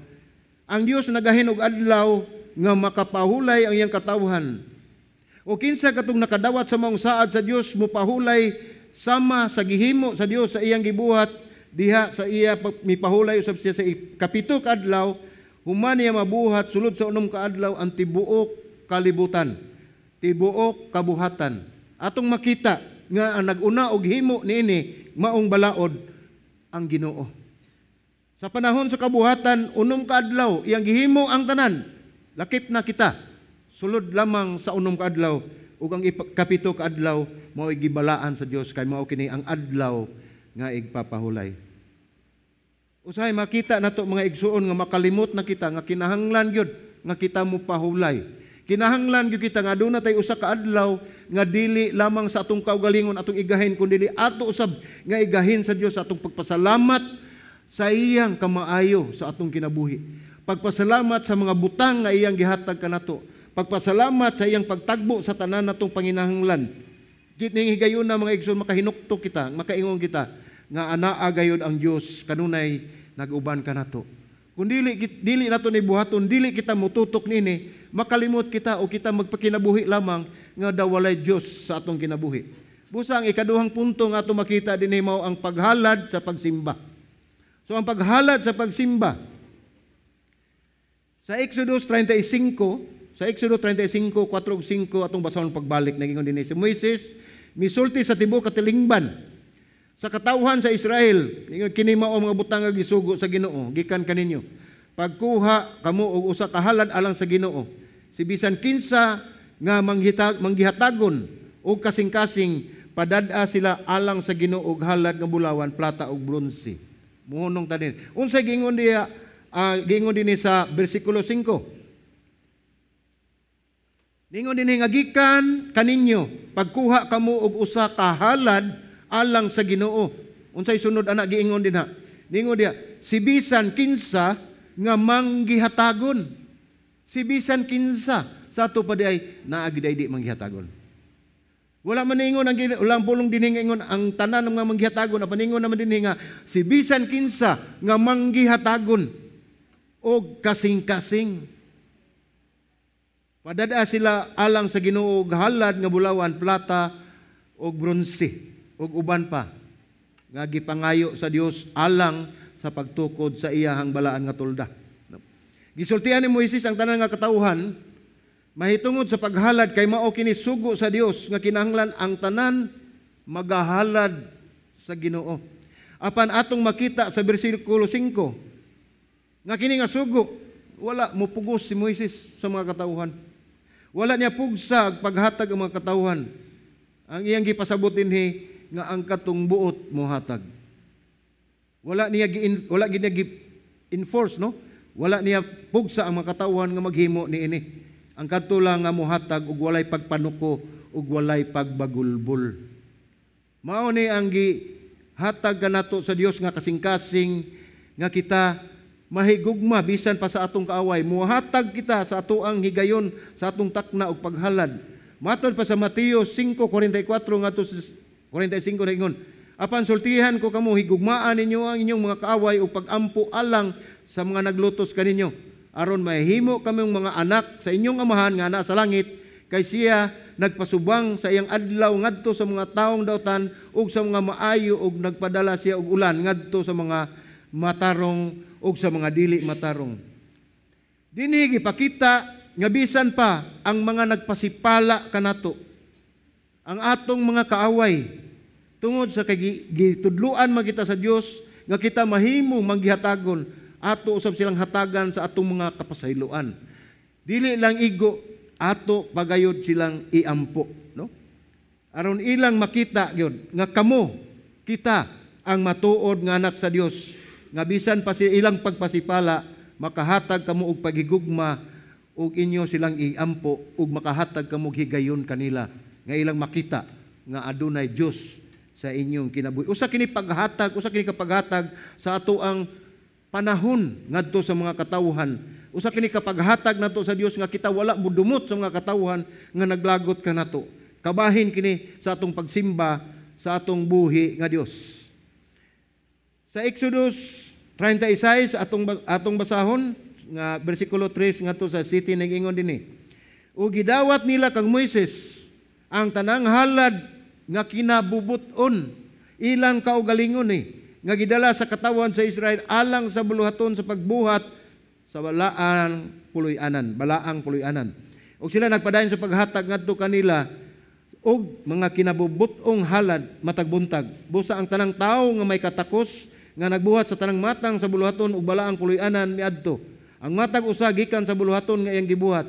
Ang Dios nagahin og adlaw nga makapahulay ang iyang katawhan. O kinsa katong nakadawat sa maong saad sa Dios mopahulay sama sa gihimo sa Dios sa iyang gibuhat diha sa iya, mipahulay usab siya sa ikapito ka adlaw, human niya mabuhat sulod sa 6 ka adlaw ang tibuok kalibutan, tibuok kabuhatan. Atong makita nga ang nag-una og himo niini maong balaod ang Ginoo. Sa panahon sa kabuhatan, 6 ka adlaw iyang gihimo ang tanan. Lakip na kita sulod lamang sa 6 ka adlaw, ug ang ikapito ka adlaw mao'y gibalaan sa Dios kay mao kini ang adlaw nga igpapahulay. Usahay makita nato, mga igsuon, nga makalimot na kita nga kinahanglan gyud nga kita mo pahulay. Kinahanglan gyud kita nga aduna tay usa ka adlaw nga dili lamang sa atong kaugalingon atong igahin, kundi ato usab nga igahin sa Dios sa atong pagpasalamat sa iyang kamaayo sa atong kinabuhi. Pagpasalamat sa mga butang nga iyang gihatag kanato. Pagpasalamat sa iyang pagtagbo sa tanan natong panginahanglan. Ning higayon na, mga igsoon, makahinukto kita, makaingon kita nga anaa gayud ang Dios kanunay nag-uban kanato. Kung dili dili nato ni buhaton, dili kita mututok nini, makalimot kita o kita magpakinabuhi lamang nga daw walay Dios sa atong kinabuhi. Busa ang ikaduhang punto nga ato makita dinhi mao ang paghalad sa pagsimba. So ang paghalad sa pagsimba sa Exodus 35, sa Exodus 35, 4 ug 5 atong basahon pagbalik, nagingon dinhi si Moises misulti sa tibuok katilingban sa katawhan sa Israel, kini mao mga butang nga gisugo sa Ginoo gikan kaninyo. Pagkuha kamo og usa ka halad alang sa Ginoo. Si bisan kinsa nga manggihatagon og kasing-kasing, padad-a sila alang sa Ginoo og halad nga bulawan, plata ug bronse. Muhunong ta din. Unsay giingon diya? Giingon dinhi sa bersikulo 5. Ningon dinhi nga gikan kaninyo pagkuha kamo og usa ka halad alang sa Ginoo. Unsay sunod ana giingon dinha? Ningon diha, si bisan kinsa nga manggihatagon. Si bisan kinsa sa ato pa di ay naa gid di manggihatagon. Wala man ningon ang walang pulong dinhi nga ingon ang tanan nga manggihatagon, apan ningon naman dinhi nga si bisan kinsa nga manggihatagon og kasing-kasing. Padada sila alang sa Ginoo og halad nga bulawan, plata og bronse ug uban pa nga gipangayo sa Dios alang sa pagtukod sa iyahang balaan nga tolda. Gisultian ni Moises ang tanan nga katawhan mahitungod sa paghalad kay mao kini sugo sa Dios nga kinahanglan ang tanan magahalad sa Ginoo. Apan atong makita sa bersikulo 5 nga kini nga sugo wala mopugos si Moises sa mga katawhan. Wala niya pugsa paghatag ang mga katawhan. Ang iyang gipasabot dinhi nga ang katong buot mohatag. Wala gid niya gi-enforce, no? Wala niya pugsa ang mga katawhan nga maghimo niini. Ang kadto lang nga mohatag ug walay pagpanuko ug walay pagbagulbol. Mao ni ang gihatag kanato sa Dios nga kasing-kasing nga kita mahigugma bisan pa sa atong kaaway. Mohatag kita sa atoang higayon sa atong takna og paghalad. Matod pa sa Mateo 5:44 ngadto sa 45 na ingon, apan sultihan ko kamo, higugmaan ninyo ang inyong mga kaaway ug pagampo alang sa mga naglutos kaninyo, aron mahimo kamong mga anak sa inyong Amahan nga naa sa langit, kay siya nagpasubang sa iyang adlaw ngadto sa mga taong dautan ug sa mga maayo, ug nagpadala siya og ulan ngadto sa mga matarong ug sa mga dili matarong. Dinhi gipakita nga bisan pa ang mga nagpasipala kanato, ang atong mga kaaway, tungod sa kay gitudluan man kita sa Dios nga kita mahimong manggihatagon, ato usab silang hatagan sa atong mga kapasayloan. Dili lang igo, ato pagayod silang iampo, no? Aron ilang makita gyud nga kamo, kita ang matuod nga anak sa Dios, nga bisan pa si ilang pagpasipala, makahatag kamo og paghigugma ug inyo silang iampo ug makahatag kamo og higayon kanila nga ilang makita nga adunay Dios sa inyong kinabuhi. Usa kini paghatag, usa kini kapaghatag sa ato ang panahon ngadto sa mga katawhan. Usa kini kapaghatag nato sa Dios nga kita wala modumot sa mga katawhan nga naglagot kanato. Kabahin kini sa atong pagsimba sa atong buhi nga Dios. Sa Exodus 36 atong basahon nga bersikulo 3 ngadto sa city, nag-ingon dinhi. Ug gidawat nila kang Moises ang tanang halad nga kinabubuton ilang kaugalingon ni nga gidala sa katawan sa Israel alang sa buluhaton sa pagbuhat sa balaang puloy-anan, balaang puloy-anan. Og sila nagpadayon sa paghatag ngadto kanila og mga kinabubut-ong halad matag buntag. Busa ang tanang tawo nga may katakos nga nagbuhat sa tanang matang sa buluhaton ug balaang puloy-anan miadto. Ang matag usa gikan sa buluhaton nga iyang gibuhat.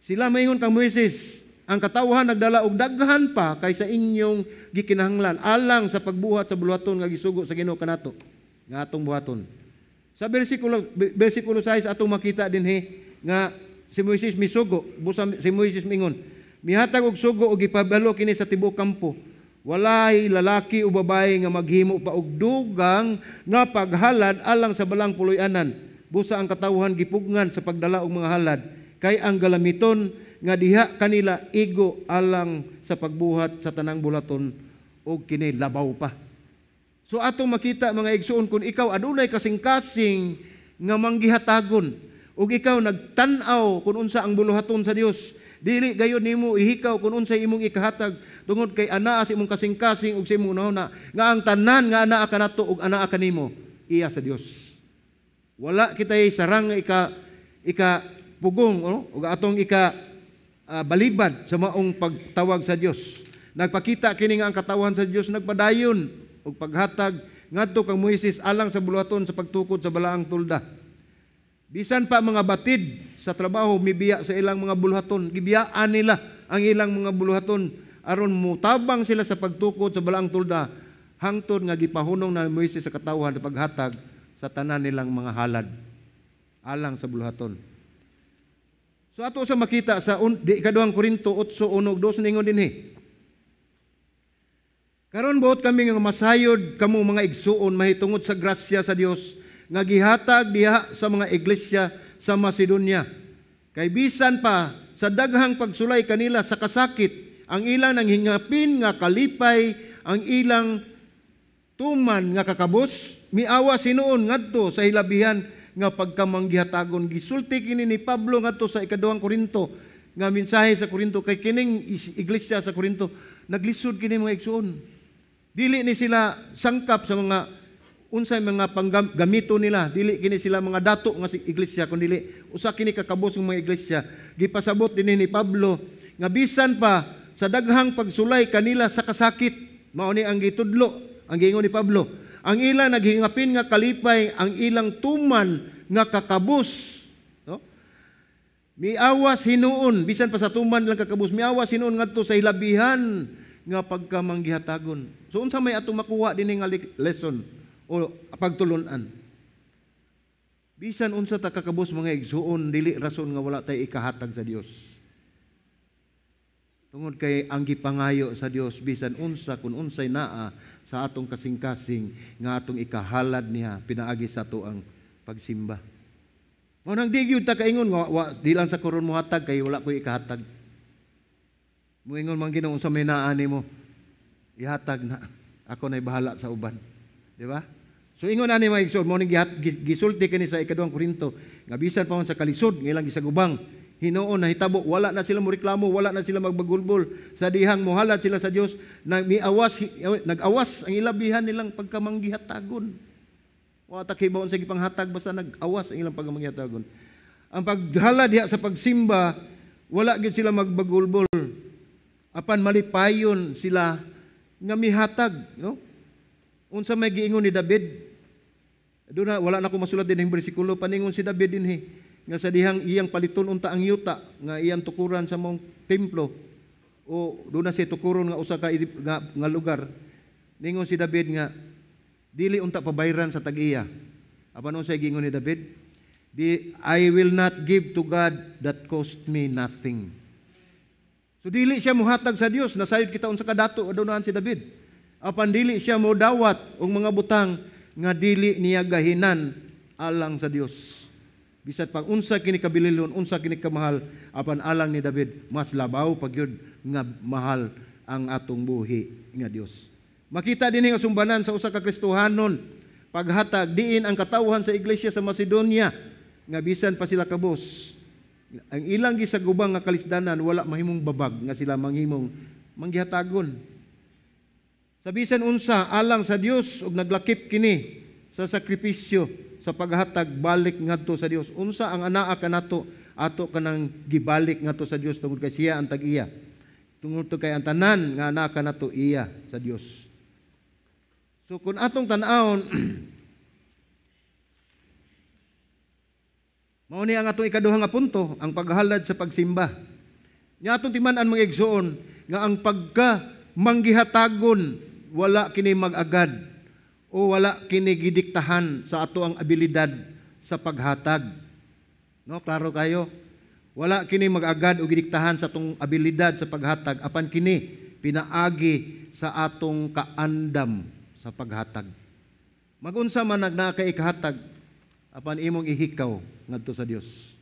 Sila maingon kang Moises, ang katawhan nagdala og daghan pa kaysa inyong gikinahanglan alang sa pagbuhat sa buluhaton nga gisugo sa Ginoo kanato nga atong buhaton. Sa versikulo 6 atong makita dinhi nga si Moises misugo, busa si Moises mingon, mihatag og sugo og gipabalo kini sa tibuok kampo. Walay lalaki o babae nga maghimo pa og dugang nga paghalad alang sa balang puloy-anan. Busa ang katawhan gipugngan sa pagdala og mga halad, kay ang galamiton nga diha kanila igo alang sa pagbuhat sa tanang bulaton og kini labaw pa. So atong makita, mga igsuon, kung ikaw adunay kasing-kasing nga manggihatagon ug ikaw nagtan-aw kung unsa ang buluhaton sa Dios, dili gayon nimo ihikaw kung unsay imong ikahatag tungod kay anaa sa imong kasing-kasing ug sa imong hunahuna nga ang tanan nga anaa kanato ug anaa kanimo iya sa Dios. Wala kitay sarang nga ika ika pugong, no? Ug atong ika balibad sa maong pagtawag sa Dios. Nagpakita kini nga ang katawhan sa Dios nagpadayon og paghatag ngadto kang Moises alang sa buluhaton sa pagtukod sa balaang tolda. Bisan pa mga batid sa trabaho mibiya sa ilang mga buluhaton, gibiyaan nila ang ilang mga buluhaton aron mutabang sila sa pagtukod sa balaang tolda hangtod nga gipahunong na Moises sa katawhan sa paghatag sa tanan nilang mga halad alang sa buluhaton. So ato sa makita sa ikaduhang Korinto 8:1 2, ningon dinhi. Karon buot kami nga masayod kamo, mga igsuon, mahitungod sa grasya sa Dios nga gihatag diha sa mga iglesia sa Macedonia. Kay bisan pa sa daghang pagsulay kanila sa kasakit, ang ilang nanghingapin nga kalipay, ang ilang tuman nga kakabos, miawas hinuon ngadto sa hilabihan nga pagkamanggihatagon. Gisulti kini ni Pablo ngadto sa ikaduhang Korinto nga mensahe sa Korinto, kay kining iglesia sa Korinto naglisod kini, mga igsuon. Dili ni sila sangkap sa mga unsay mga panggamito nila, dili kini sila mga dato nga iglesia, kun dili usa kini kakabos ng mga iglesia. Gipasabot dinhi ni Pablo nga bisan pa sa daghang pagsulay kanila sa kasakit, mao ni ang gitudlo, ang giingon ni Pablo, ang ilang naghingapin nga kalipay, ang ilang tuman nga kakabos, no? Miawas hinuon, bisan pa sa tuman lang kakabos, miawas hinuon ngadto sa hilabihan nga pagkamanggihatagon. So unsa may atong makuha dinhi nga lesson o pagtulunan? Bisan unsa ta kakabos, mga igsuon, dili rason nga wala tay ikahatag sa Dios. Tungod kay ang gipangayo sa Dios, bisan unsa, kung unsay naa sa atong kasing-kasing nga atong ikahalad niya pinaagi sa ato ang pagsimba. Mao nang di gyud ta kaingon nga wa, di lang sa karon mohatag kay wala koy ikahatag. Moingon man Ginoo, unsa may naa nimo, ihatag na. Ako na'y bahala sa uban. Di ba? So ingon ani, mga igsoon, mao ning gisulti kini sa ikaduhang Korinto nga bisan pa man sa kalisod nga ilang gisagubang, hinuon nahitabo wala na sila moreklamo, wala na sila magbagulbol sa dihang mohalad sila sa Dios, na miawas, nag-awas ang ilabihan nilang pagkamanggihatagon. Wa ta kibaw sa gipanghatag, basta nag-awas ang ilang pagkamanggihatagon. Ang paghalad diha sa pagsimba, wala gyud sila magbagulbol. Apan malipayon sila nga mihatag, no? Unsa may giingon ni David? Doon na, wala na ko masulat din ang bersikulo, paningon si David dinhi nga sa dihang iyang paliton unta ang yuta nga iyang tukuran sa mong templo o doon na siya tukuron nga usa ka nga lugar. Ningon si David nga dili unta pabayran sa tag-iya. Apan unsay giingon ni David? Di, "I will not give to God that cost me nothing." So dili siya muhatag sa Dios, nasayod kita unsa ka dato adunahan si David. Apan dili siya modawat og mga butang nga dili niya gahinan alang sa Dios. Bisat pag unsa kini kabililon, unsa kini kamahal, apan alang ni David, mas labaw pa gyud nga mahal ang atong buhi nga Dios. Makita dinhi nga sumbanan sa usa ka Kristohanon paghatag, diin ang katawhan sa iglesia sa Macedonia nga bisan pa sila kabos, ang ilang gisagubang nga kalisdanan wala mahimong babag nga sila manghimong manggihatagon. Sa bisan unsa alang sa Dios ug naglakip kini sa sakripisyo sa paghatag balik ngadto sa Dios. Unsa ang anaa kanato, ato kanang gibalik ngadto sa Dios tungod kay siya ang tag-iya. Tungod kay ang tanan nga anaa kanato iya sa Dios. So kung atong tan-awon, mao ni ang atong ikaduha nga punto, ang paghalad sa pagsimba. Nya atong timan-an, mga igsoon, nga ang pagka manggihatagon wala kini mag-agad. o wala kini gidiktahan sa ato ang abilidad sa paghatag. No, klaro kayo. Wala kini mag-agad o gidiktahan sa atong abilidad sa paghatag, apan kini pinaagi sa atong kaandam sa paghatag. Magunsa man naa kay ikahatag, apan imong ihikaw ngadto sa Dios.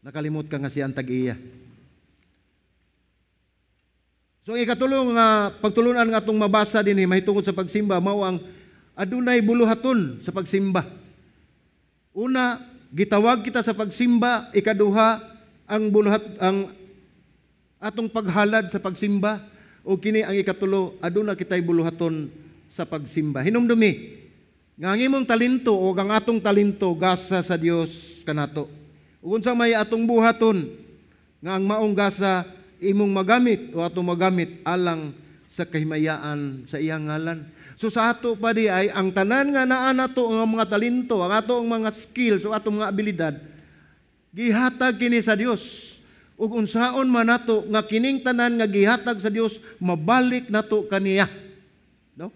Nakalimot ka nga siya ang tag-iya. So ang ikatulong nga pagtulunan nga atong mabasa dinhi mahitungod sa pagsimba mao ang adunay buluhaton sa pagsimba. Una, gitawag kita sa pagsimba. Ikaduha, ang buluhat ang atong paghalad sa pagsimba, o kini ang ikatulo, aduna kitay buluhaton sa pagsimba. Hinumdumi nga ang imong talento o ang atong talento gasa sa Dios kanato. Ug unsa may atong buhaton nga ang maong gasa imong magamit o atong magamit alang sa kahimayaan sa iyang ngalan. So sa ato pa di ay ang tanan nga naa nato ang mga talento, ang ato ang mga skills o atong mga abilidad, gihatag kini sa Dios. Ug unsaon man nato nga kining tanan nga gihatag sa Dios mabalik nato kaniya. No?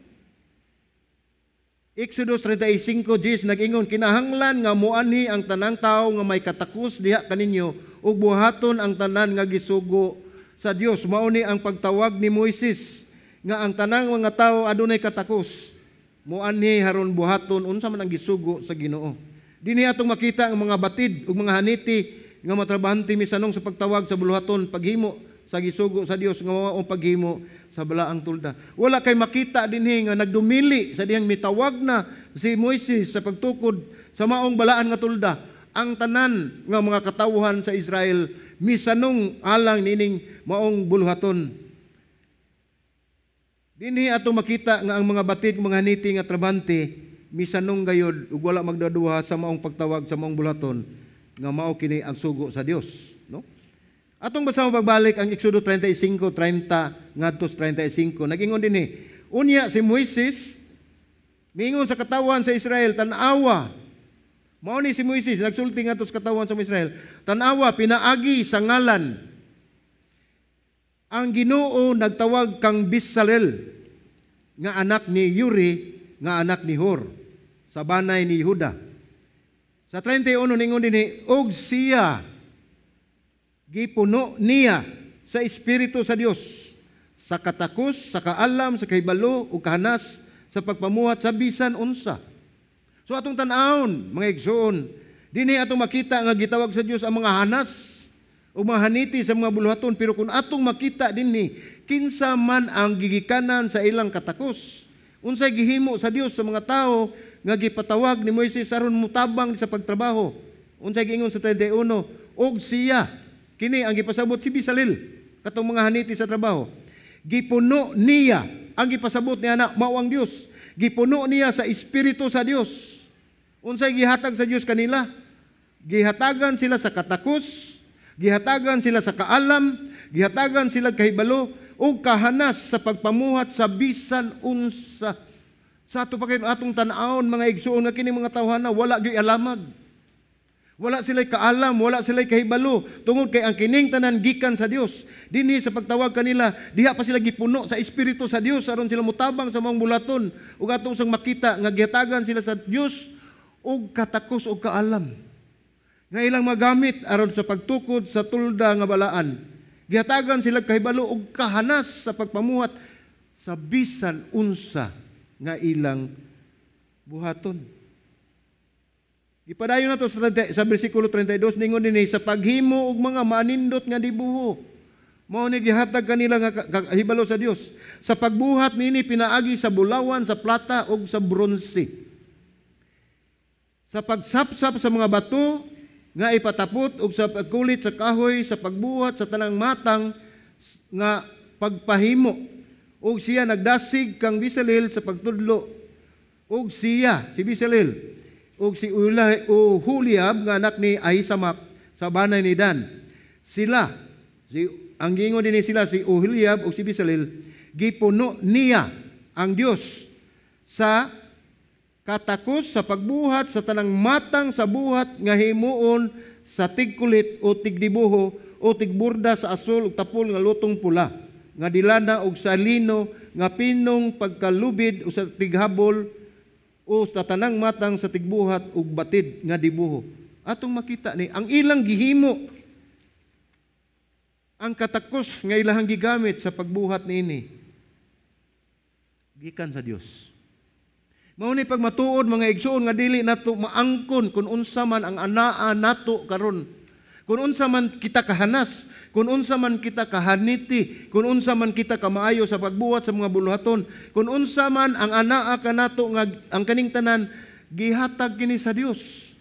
Exodus 35:10 nag-ingon, kinahanglan nga moanhi ang tanang tawo nga may katakos diha kaninyo ug buhaton ang tanan nga gisugo sa Dios. Mao ni ang pagtawag ni Moises nga ang tanang mga tawo adunay katakos moanhi haron buhaton unsa man ang gisugo sa Ginoo. Dinhi atong makita ang mga batid ug mga haniti nga matrabahante misanong sa pagtawag sa buluhaton paghimo sa gisugo sa Dios nga mao ang paghimo sa balaang tulda. Wala kay makita dinhi nga nagdumili sa dihang mitawag na si Moises sa pagtukod sa maong balaan nga tulda. Ang tanan nga mga katawhan sa Israel misanong alang nining maong buluhaton. Dinhi atong makita nga ang mga batid mga haniti nga trabante misanong gayod ug wala magdaduha sa maong pagtawag sa maong buluhaton nga mao kini ang sugo sa Dios, no? Atong basa pagbalik ang Exodo 35:30 ngadto 35. Nag-ingon dinhi, unya si Moises miingon sa katawan sa Israel, tan-awa. Mao ni si Moises nagsulti ngadto sa katawan sa Israel, tan-awa pinaagi sa ngalan ang Ginoo nagtawag kang Bisalel nga anak ni Uri nga anak ni Hur sa banay ni Juda. Sa 31 ningon dinhi, og siya gipuno niya sa espiritu sa Dios sa katakos, sa kaalam, sa kahibalo ug kahanas sa pagpamuhat sa bisan unsa. So atong tan-awon mga igsoon, dinhi atong makita nga gitawag sa Dios ang mga hanas o mga haniti sa mga buluhaton, pero kung atong makita dinhi kinsa man ang gigikanan sa ilang katakos, unsay gihimo sa Dios sa mga tawo nga gipatawag ni Moises aron mutabang sa pagtrabaho. Unsay giingon sa 31, og siya kini ang gipasabot si Bisalil katong mga haniti sa trabaho. Gipuno niya ang gipasabot niya na mao ang Dios. Gipuno niya sa espiritu sa Dios. Unsay gihatag sa Dios kanila? Gihatagan sila sa katakos, gihatagan sila sa kaalam, gihatagan sila kahibalo ug kahanas sa pagpamuhat sa bisan unsa. Sa ato pa kayo atong tan-awon mga igsuon nga kini mga tawhana wala gyud alamag. Wala sila'y kaalam, wala sila'y kahibalo tungod kay ang kining tanan gikan sa Dios. Dinhi sa pagtawag kanila, diha pa sila gipuno sa espiritu sa Dios aron sila motabang sa maong bulaton ug atong sang makita nga gihatagan sila sa Dios og katakos og kaalam nga ilang magamit aron sa pagtukod sa tulda nga balaan. Gihatagan sila kahibalo og kahanas sa pagpamuhat sa bisan unsa nga ilang buhaton. Ipadayon nato sa bersikulo 32 ningon dinhi sa paghimo og mga maanindot nga dibuho. Mao ni gihatag kanila nga kahibalo sa Dios. Sa pagbuhat niini pinaagi sa bulawan, sa plata ug sa bronse. Sa pagsapsap sa mga bato nga ipatapot ug sa pagkulit sa kahoy, sa pagbuhat sa tanang matang nga pagpahimo. Ug siya nagdasig kang Bisalil sa pagtudlo. Ug siya si Bisalil ug si Uhuliab nga anak ni Ahisamak sa banay ni Dan. Sila, si ang giingon dinhi sila si Uhuliab ug si Bisalil, gipuno niya ang Dios sa katakos sa pagbuhat sa tanang matang sa buhat nga himuon sa tigkulit o tigdibuho o tigburda sa asol ug tapol nga lutong pula nga dilana og sa lino nga pinong pagkalubid o sa tighabol O sa tanang matang sa tigbuhat ug batid nga dibuho. Atong makita ni ang ilang gihimo, ang katakos nga ilahang gigamit sa pagbuhat niini, gikan sa Dios. Mao ni pagmatuod, mga igsuon, nga dili nato maangkon kung unsa man ang anaa nato karon. Kung unsa man kita kahanas, kung unsa man kita kahaniti, kung unsa man kita kamaayo sa pagbuhat sa mga buluhaton, kung unsa man ang anaa kanato nga ang kaning tanan gihatag kini sa Dios.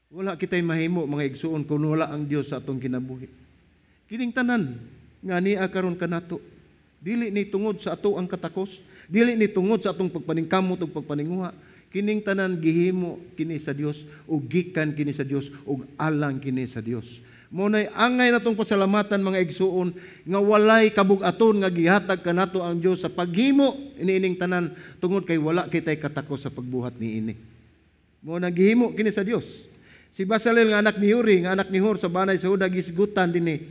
Wala kita'y mahimo, mga igsuon, kung wala ang Dios sa atong kinabuhi. Kining tanan nga niya karon kanato, dili ni tungod sa ato ang katakos, dili ni tungod sa atong pagpaningkamot ug pagpaninguha. Kining tanan gihimo kini sa Dios ug gikan kini sa Dios ug alang kini sa Dios. Mao nay angay natong pasalamatan, mga igsuon, nga walay kabug-aton nga gihatag kanato ang Dios sa paghimo iniining tanan tungod kay wala kitay katakos sa pagbuhat niini. Mao na gihimo kini sa Dios. Si Basalel nga anak ni Uri, nga anak ni Hur sa banay sa Huda, gisgutan dinhi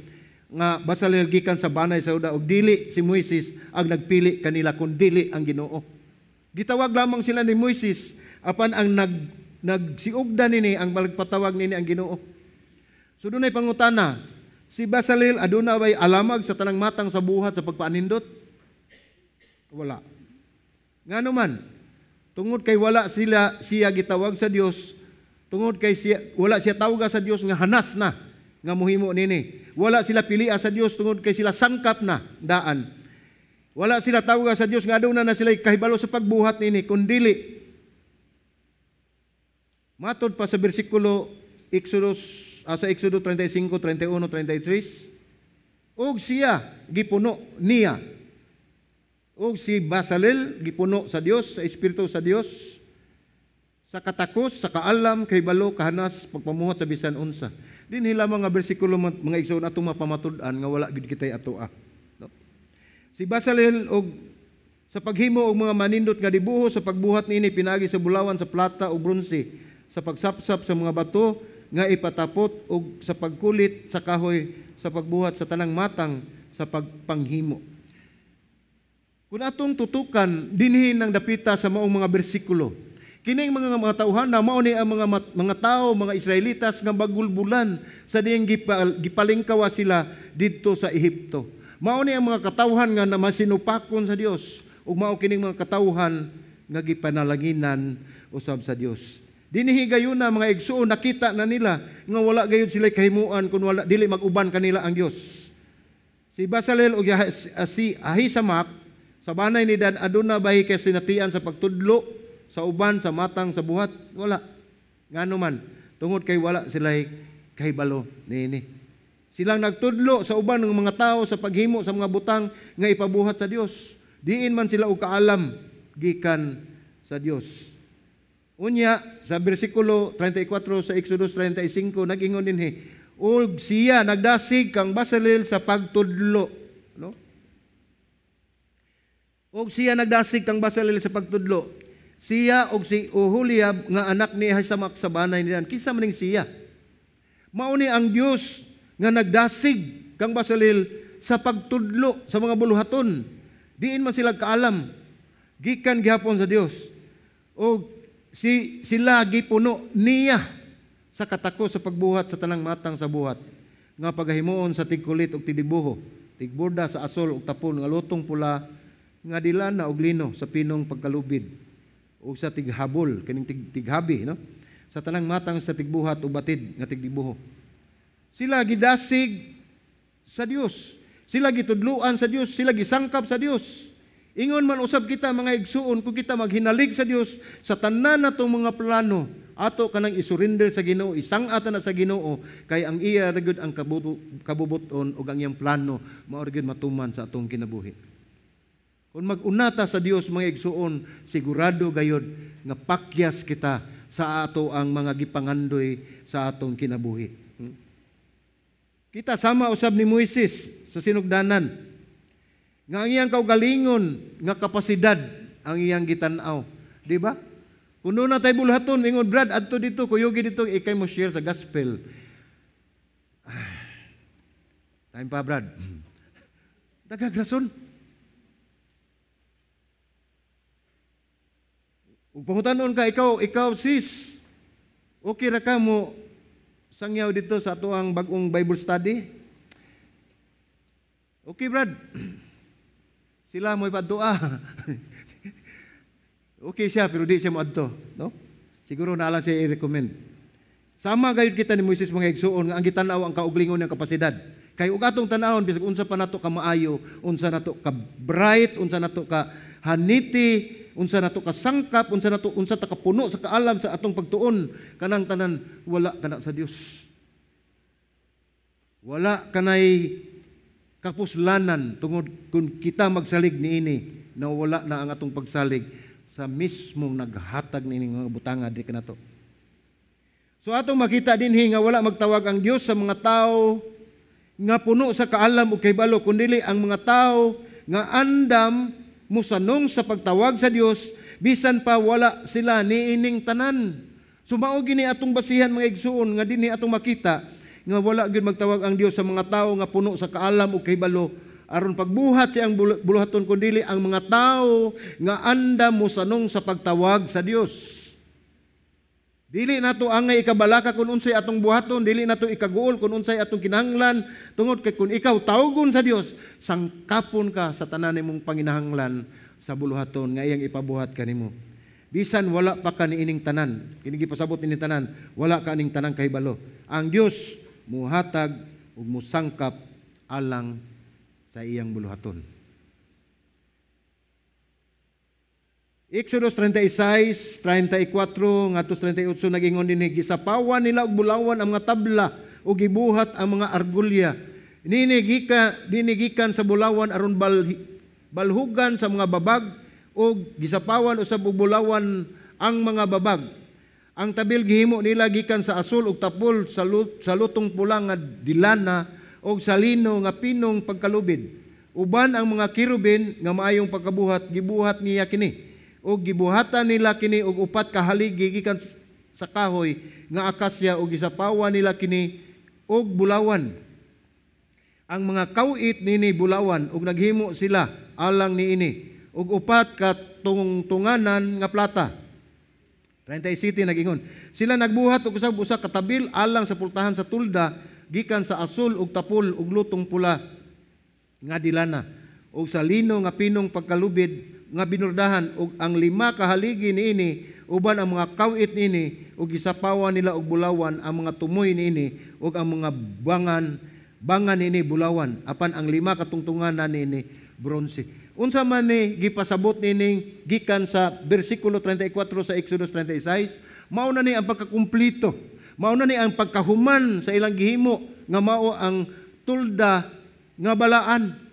nga Basalel gikan sa banay sa Huda ug dili si Moises ang nagpili kanila kun dili ang Ginoo. Gitawag lamang sila ni Moises apan ang nagsiugda nini, ang malagpatawag nini, ang Ginoo. So dunay pangutana, si Basalel aduna bay alamag sa tanang matang sa buhat sa pagpaanindot? Wala. Ngano man? Tungod kay wala sila siya gitawag sa Dios, tungod kay siya, wala siya tawga sa Dios nga hanas na nga muhimo nini. Wala sila pilia sa Dios tungod kay sila sangkap na daan. Wala sila tawga sa Dios nga aduna na sila kahibalo sa pagbuhat nini, kundili matod pa sa bersikulo Exodus sa Exodo 35, 31, 33, og siya gipuno niya, og si Basalel gipuno sa Dios, sa Espiritu sa Dios, sa katakos, sa kaalam, kahibalo, kahanas, pagpamuhat sa bisan unsa. Dinhi lamang nga bersikulo, mga igsoon, atong mapamatud-an nga wala gid kitay atoa. No? Si Basalel og sa paghimo og mga manindot nga dibuho sa pagbuhat niini pinagi sa bulawan, sa plata o bronse, sa pagsapsap sa mga bato nga ipatapot og sa pagkulit sa kahoy, sa pagbuhat sa tanang matang sa pagpanghimo. Kung atong tutukan dinhi ng dapita sa maong mga bersikulo, kining mga tauhan na mao ni ang mga tao, mga Israelitas nga bagulbulan sa diyang gipalingkawa sila didto sa Ehipto. Mao ni ang mga katawhan nga namasinupakon sa Dios ug mao kining mga katawhan nga gipanalanginan usab sa Dios. Dinhi gayuna, mga igsuon, nakita na nila nga wala gayud sila kahimuan kung wala dili mag-uban kanila ang Dios. Si Basalel ug si Ahisamak sa banay ni Dan, aduna bahi kay sinatian sa pagtudlo sa uban sa matang sa buhat? Wala. Ngano man? Tungod kay wala sila kahibalo niini. Silang nagtudlo sa uban ng mga tao sa paghimo sa mga butang nga ipabuhat sa Dios. Diin man sila og kaalam gikan sa Dios. Unya sa bersikulo 34 sa Exodus 35 nag-ingon dinhi, ug siya nagdasig kang Basalel sa pagtudlo, no? Og siya nagdasig kang Basalel sa pagtudlo. Siya og si Oholiab nga anak ni Ahisamak sa banay ni Dan. Kinsa man ning siya? Mao ni ang Dios nga nagdasig kang Basalel sa pagtudlo sa mga buluhaton. Diin man sila kaalam, gikan gihapon sa Dios. Og sila gipuno niya sa katako sa pagbuhat sa tanang matang sa buhat nga pagahimuon sa tigkulit og tidibuho, tigborda sa asol og tapon nga lutong pula nga dilana og lino sa pinong pagkalubid o sa tighabol kining tighabi, no, sa tanang matang sa tigbuhat o batid nga tigdibuho. Sila gidasig sa Dios, sila gitudluan sa Dios, sila gisangkap sa Dios. Ingon man usab kita, mga igsuon, kung kita maghinalig sa Dios sa tanan natong mga plano, ato kanang isurrender sa Ginoo, isang-ata na sa Ginoo, kay ang iya ra gyud ang kabubuton ug ang iyang plano mao ra gyud matuman sa atong kinabuhi. Kung mag-unata sa Dios, mga igsuon, sigurado gayod nga pakyas kita sa ato ang mga gipangandoy sa atong kinabuhi. Kita sama usab ni Moises sa sinugdanan nga ang iyang kaugalingon nga kapasidad ang iyang gitan-aw, di ba? Kung doon na tayo bulhaton, ingon, "Brad, adto dito, kuyugi dito, ikay mo share sa gospel." "Time pa, Brad." Dagag rason. Ug pangutanon ka, Ikaw sis, okay ra ka mo sangyaw dito sa atoang bag-ong Bible study? Okay, Brad. Sila mo ipadua." Okay siya, pero di siya mo adto, no? Siguro na lang siya i-recommend. Sama gayud kita ni Moises, mga igsuon, nga ang gitanaw ang kauglingon ng kapasidad. Kay ug atong tan-awon, bisag unsa pa nato ka maayo, unsa nato ka bright, unsa nato ka haniti, unsa nato ka sangkap, unsa nato, unsa ta kapuno sa kaalam sa atong pagtuon, kanang tanan wala kana sa Dios. Wala kanay kapuslanan tungod kung kita magsalig niini, na wala na ang atong pagsalig sa mismong naghatag niini mga butanga di kanato. So atong makita dinhi nga wala magtawag ang Dios sa mga tao nga puno sa kaalam ug kahibalo, kundili ang mga tao nga andam musanong sa pagtawag sa Dios bisan pa wala sila niining tanan. So mao gini atong basihan, mga igsuon, nga dinhi atong makita nga wala gyud magtawag ang Dios sa mga tao nga puno sa kaalam ug kahibalo aron pagbuhat siyang buluhaton, kundili ang mga tao nga andam mosanong sa pagtawag sa Dios. Dili nato angay ikabalaka kung unsay atong buhaton, dili nato ikaguol kung unsay atong kinahanglan, tungod kay kung ikaw tawgon sa Dios, sangkapon ka sa tanan nimong panginahanglan sa buluhaton nga iyang ipabuhat kanimo. Bisan wala pa ka niining tanan, kini gipasabot ini tanan, wala ka aning tanang kahibalo. Ang Dios muhatag ug musangkap alang sa iyang buluhaton. Exodus 36, 34 ngadto 38 nagingon dinhi, gisapawan nila og bulawan ang mga tabla ug gibuhat ang mga argulya. Dinigikan sa bulawan aron balhugan sa mga babag ug gisapawan usab og bulawan ang mga babag. Ang tabil gihimo nila gikan sa asul ug tapol sa lutong pula nga dilana ug sa lino nga pinong pagkalubid. Uban ang mga kerubin nga maayong pagkabuhat, gibuhat niya kini. Og gibuhatan nila kini og upat ka haligi gikan sa kahoy nga akasya ug gisapawan nila kini og bulawan. Ang mga kaw-it nini bulawan ug naghimo sila alang niini og upat ka tungtunganan nga plata. 37 nag-ingon. Sila nagbuhat og usab usa ka tabil alang sa pultahan sa tulda gikan sa asul ug tapol ug lutong pula nga dilana ug sa lino nga pinong pagkalubid nga binurdahan ug ang 5 ka haligi niini uban ang mga kaw-it niini ug gisapawan nila og bulawan ang mga tumoy niini ug ang mga bangan niini bulawan, apan ang 5 ka tungtunganan niini bronse. Unsa man ni gipasabot nining gikan sa bersikulo 34 sa Exodus 36, mao na ni ang pagkakumpleto, mao na ni ang pagkahuman sa ilang gihimo nga mao ang tulda nga balaan.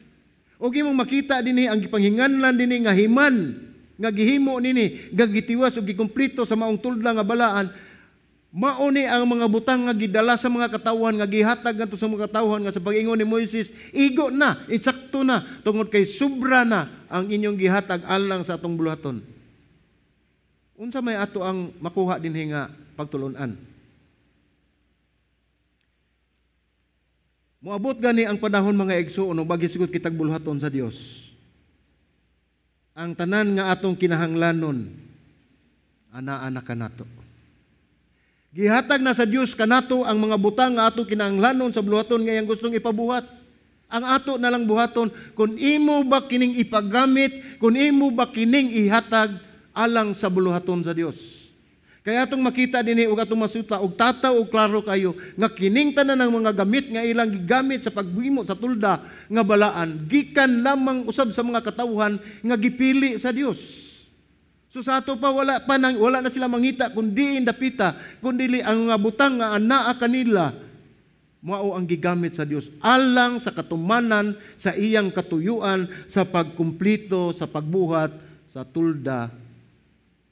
O imong makita dinhi ang gipanghinganlan dinhi nga himan nga gihimo nini, nga gitiwas ug gikumpleto sa maong tulda nga balaan, mao ni ang mga butang nga gidala sa mga katawhan, nga gihatag ngadto sa mga katawhan, nga sa pag-ingon ni Moises, igo na, insakto na, tungod kay sobra na ang inyong gihatag alang sa atong buluhaton. Unsa may ato ang makuha dinhi nga pagtulon-an? Moabot gani ang panahon, mga igsuon, ug bagisugot kitag buluhaton sa Dios. Ang tanan nga atong kinahanglanon, ana-ana kanato. Gihatag na sa Dios kanato ang mga butang nga atong kinahanglanon sa buluhaton nga iyang gustong ipabuhat. Ang ato na lang buhaton, kung imo ba kining ipagamit, kung imo ba kining ihatag alang sa buluhaton sa Dios. Kaya atong makita dinhi ug atong masuta og tataw og klaro kayo nga kining tanan ng mga gamit nga ilang gigamit sa paghimo sa tulda nga balaan gikan lamang usab sa mga katawhan nga gipili sa Dios. So sa ato pa wala na sila mangita kun diin dapita, kun dili ang mga butang nga anaa kanila mao ang gigamit sa Dios alang sa katumanan sa iyang katuyuan sa pagkumpleto sa pagbuhat sa tulda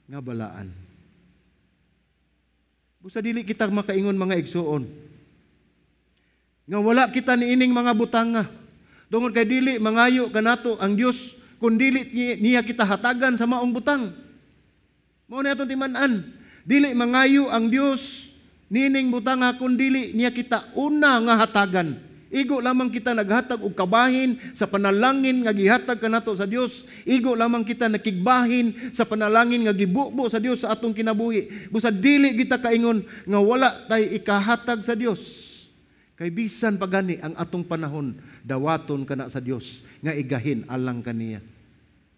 nga balaan. Busa dili kita makaingon, mga igsuon, nga wala kita niining mga butanga. Tungod kay dili mangayo kanato ang Dios kun dili niya kita hatagan sa maong butang. Mao ni atong timan-an. Dili mangayo ang Dios niining butanga kun dili niya kita una nga hatagan. Igo lamang kita naghatag og kabahin sa panalangin nga gihatag kanato sa Dios. Igo lamang kita nakigbahin sa panalangin nga gibubo sa Dios sa atong kinabuhi. Busa dili kita kaingon nga wala tay ikahatag sa Dios. Kay bisan pa gani ang atong panahon, dawaton kana sa Dios nga igahin alang kaniya.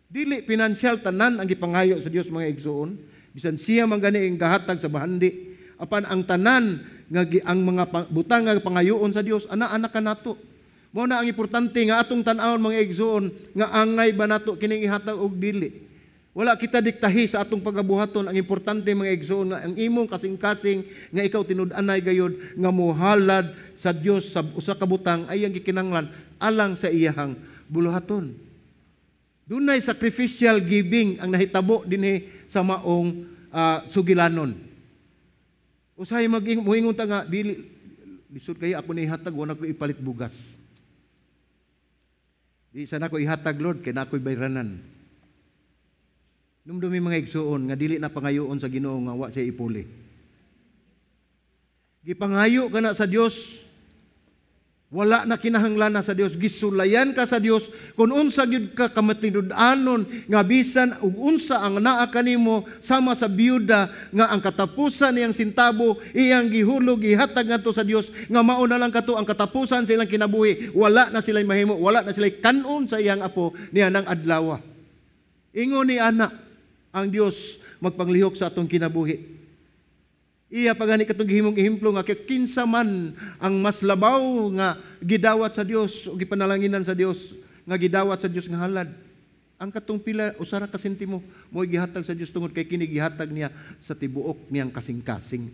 Dili pinansyal tanan ang gipangayo sa Dios, mga igsuon. Bisan siya man gani ang gahatag sa bahandi. Apan ang tanan nga ang mga butang nga pangayoon sa Dios, ana-ana kanato. Mao na ang importante nga atong tan-awon, mga igsuon, nga angay ba nato kining ihatag og dili. Wala kita diktahi sa atong pagabuhaton. Ang importante, mga igsuon, nga ang imong kasing-kasing nga ikaw tinud-anay gayod nga mohalad sa Dios sa usa ka butang ay ang gikinahanglan alang sa iyahang buluhaton. Dunay sacrificial giving ang nahitabo dinhi sa maong sugilanon. Usahay mag moingon ta nga dili, lisod kaya ako ni ihatag, wala ko ipalit bugas. Di sana ko ihatag, Lord, kay na ako'y bayranan. Numdumi, mga igsuon, nga dili na pangayoon sa Ginoo nga wa siya ipuli. Gipangayo ka na sa Dios, wala na kinahanglan na sa Dios, gisulayan ka sa Dios kung unsa gyud ka kamatinud-anon nga bisan ug unsa ang naa kanimo, sama sa biyuda nga ang katapusan niyang sentabo iyang gihulog, gihatag ngadto sa Dios, nga mao na lang kato ang katapusan sa ilang kinabuhi. Wala na sila mahimo, wala na sila kanon sa iyang apo niya nang adlaw. Ingon ni ana ang Dios magpanglihok sa atong kinabuhi. Iya pa gani katong gihimong ehemplo nga kinsa man ang mas labaw nga gidawat sa Dios o gipanalanginan sa Dios, nga gidawat sa Dios nga halad. Ang katong pila, usa ra ka sentimo mo gihatag sa Dios, tungod kay kini gihatag niya sa tibuok niyang kasing-kasing.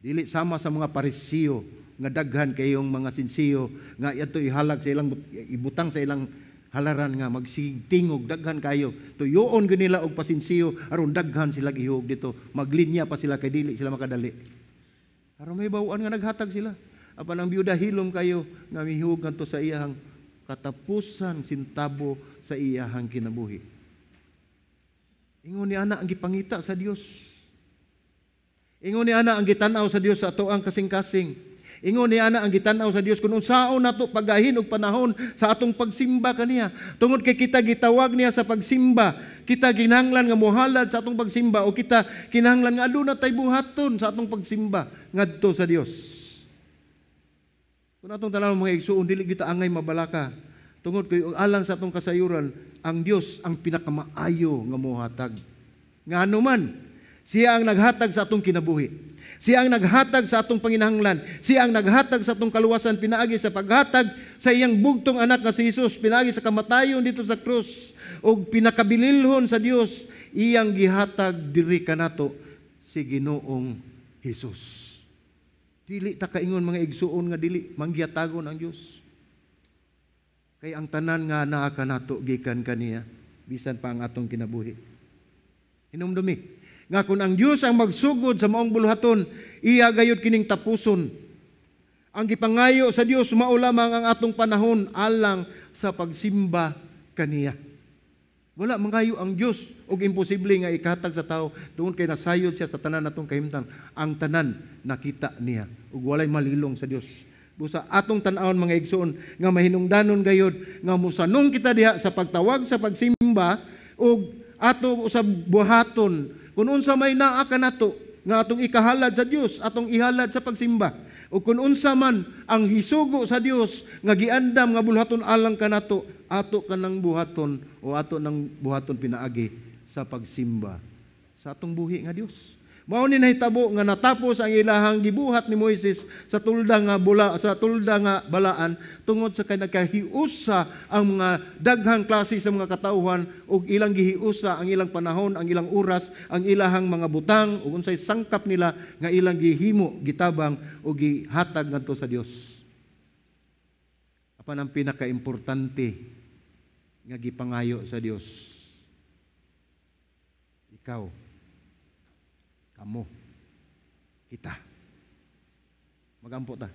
Dili sama sa mga Parisiyo nga daghan kayong mga sinsiyo nga adto ihalag sa ilang, ibutang sa ilang halaran nga magsigtingog daghan kayo. Tuyoon gyud nila og pasinsiyo aron daghan sila gihug dito. Maglinya pa sila kay dili sila makadali. Aron may bawaan nga naghatag sila. Apan ang biyuda, hilom kayo nga mihug ngadto sa iyahang katapusan sintabo sa iyahang kinabuhi. Ingon ni ana ang gipangita sa Dios. Ingon ni ana ang gitan-aw sa Dios sa ato ang kasing-kasing. Ingon ni ana ang gitan-aw sa Dios kung unsaon nato pagahin og panahon sa atong pagsimba kaniya. Tungod kay kita gitawag niya sa pagsimba, kita kinahanglan nga mohalad sa atong pagsimba o kita kinahanglan nga aduna tay buhaton sa atong pagsimba ngadto sa Dios. Kung atong tan-awon, mga igsuon, dili kita angay mabalaka. Tungod kay alang sa atong kasayuran, ang Dios ang pinakamaayo nga mohatag. Ngano man, siya ang naghatag sa atong kinabuhi. Siya ang naghatag sa atong panginahanglan. Siya ang naghatag sa atong kaluwasan pinaagi sa paghatag sa iyang bugtong anak nga si Jesus, pinaagi sa kamatayon dito sa krus ug pinakabililhon sa Dios, iyang gihatag diri kanato si Ginoong Hesus. Dili ta kaingon, mga igsuon, nga dili manggihatagon ang Dios. Kay ang tanan nga naa kanato gikan kaniya, bisan pa ang atong kinabuhi. Hinumdumi nga kung ang Dios ang magsugod sa maong buluhaton, iya gayud kining tapuson. Ang gipangayo sa Dios mao lamang ang atong panahon alang sa pagsimba kaniya. Wala mangayo ang Dios og imposible nga ikahatag sa tao, tungod kay nasayod siya sa tanan natong kahimtang. Ang tanan nakita niya ug walay malilong sa Dios. Busa atong tan-awon, mga igsoon, nga mahinungdanon gayod nga mosanong kita diha sa pagtawag sa pagsimba ug atong usab buhaton kung unsa may naa kanato nga atong ikahalad sa Dios, atong ihalad sa pagsimba. O kung unsa man ang hisugo sa Dios nga giandam nga buluhaton alang kanato, ato kanang buhaton o ato nang buhaton pinaagi sa pagsimba sa atong buhi nga Dios. Mao ni nahitabo nga natapos ang ilahang gibuhat ni Moises sa tulda nga bula, sa tulda nga balaan, tungod sa kay nagkahiusa ang mga daghang klase sa mga katawhan ug ilang gihiusa ang ilang panahon, ang ilang oras, ang ilahang mga butang ug unsay sangkap nila nga ilang gihimo, gitabang ug gihatag ngadto sa Dios. Apan ang pinakaimportante nga gipangayo sa Dios, ikaw, kamo, kita. Magampo ta.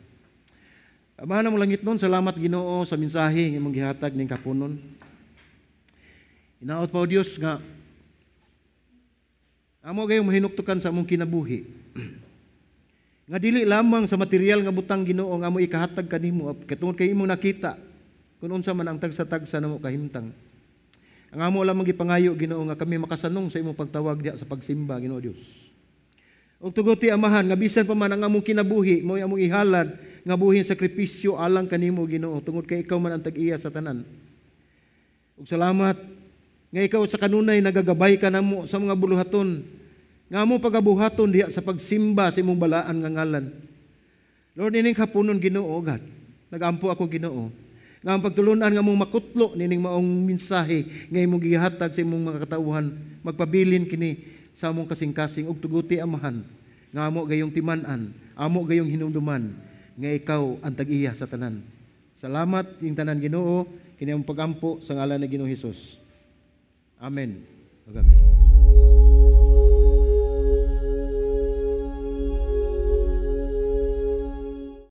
Amahan mo langit nun, salamat, Ginoo, sa mensahe nga imong gihatag ning kapunon. Hinaot pa, o Dios, nga amo gayong mahinuktukan sa among kinabuhi. Nga dili lamang sa material nga butang, Ginoo, nga amo ikahatag kanimo, katungod kay imong nakita kung unsa man ang tagsa-tagsa namo kahimtang. Ang amo lamang gipangayo, Ginoo, nga kami makasanong sa imong pagtawag diha sa pagsimba, Ginoo Dios. Ug tuguti, Amahan, nga bisan pa man ang among kinabuhi mao among ihalad nga buhing sakripisyo alang kanimo, Ginoo, tungod kay ikaw man ang tag-iya sa tanan. Ug salamat nga ikaw sa kanunay nagagabay ka namo sa mga buluhaton nga amo pagabuhaton diha sa pagsimba sa imong balaan nga ngalan. Lord, ining hapunon, Ginoo God, nagampo ako, Ginoo, nga ang pagtulunan nga among makutlo nining maong mensahe nga imong gihatag sa imong mga katawhan, magpabilin kini sa among kasing-kasing. Ug tuguti, Amahan, nga amo gayong timan-an, amo gayong hinumduman nga ikaw ang tag-iya sa tanan. Salamat ing tanan, Ginoo. Kini ang pagampo sa ngalan ni Ginoong Hesus. Amen. Amen.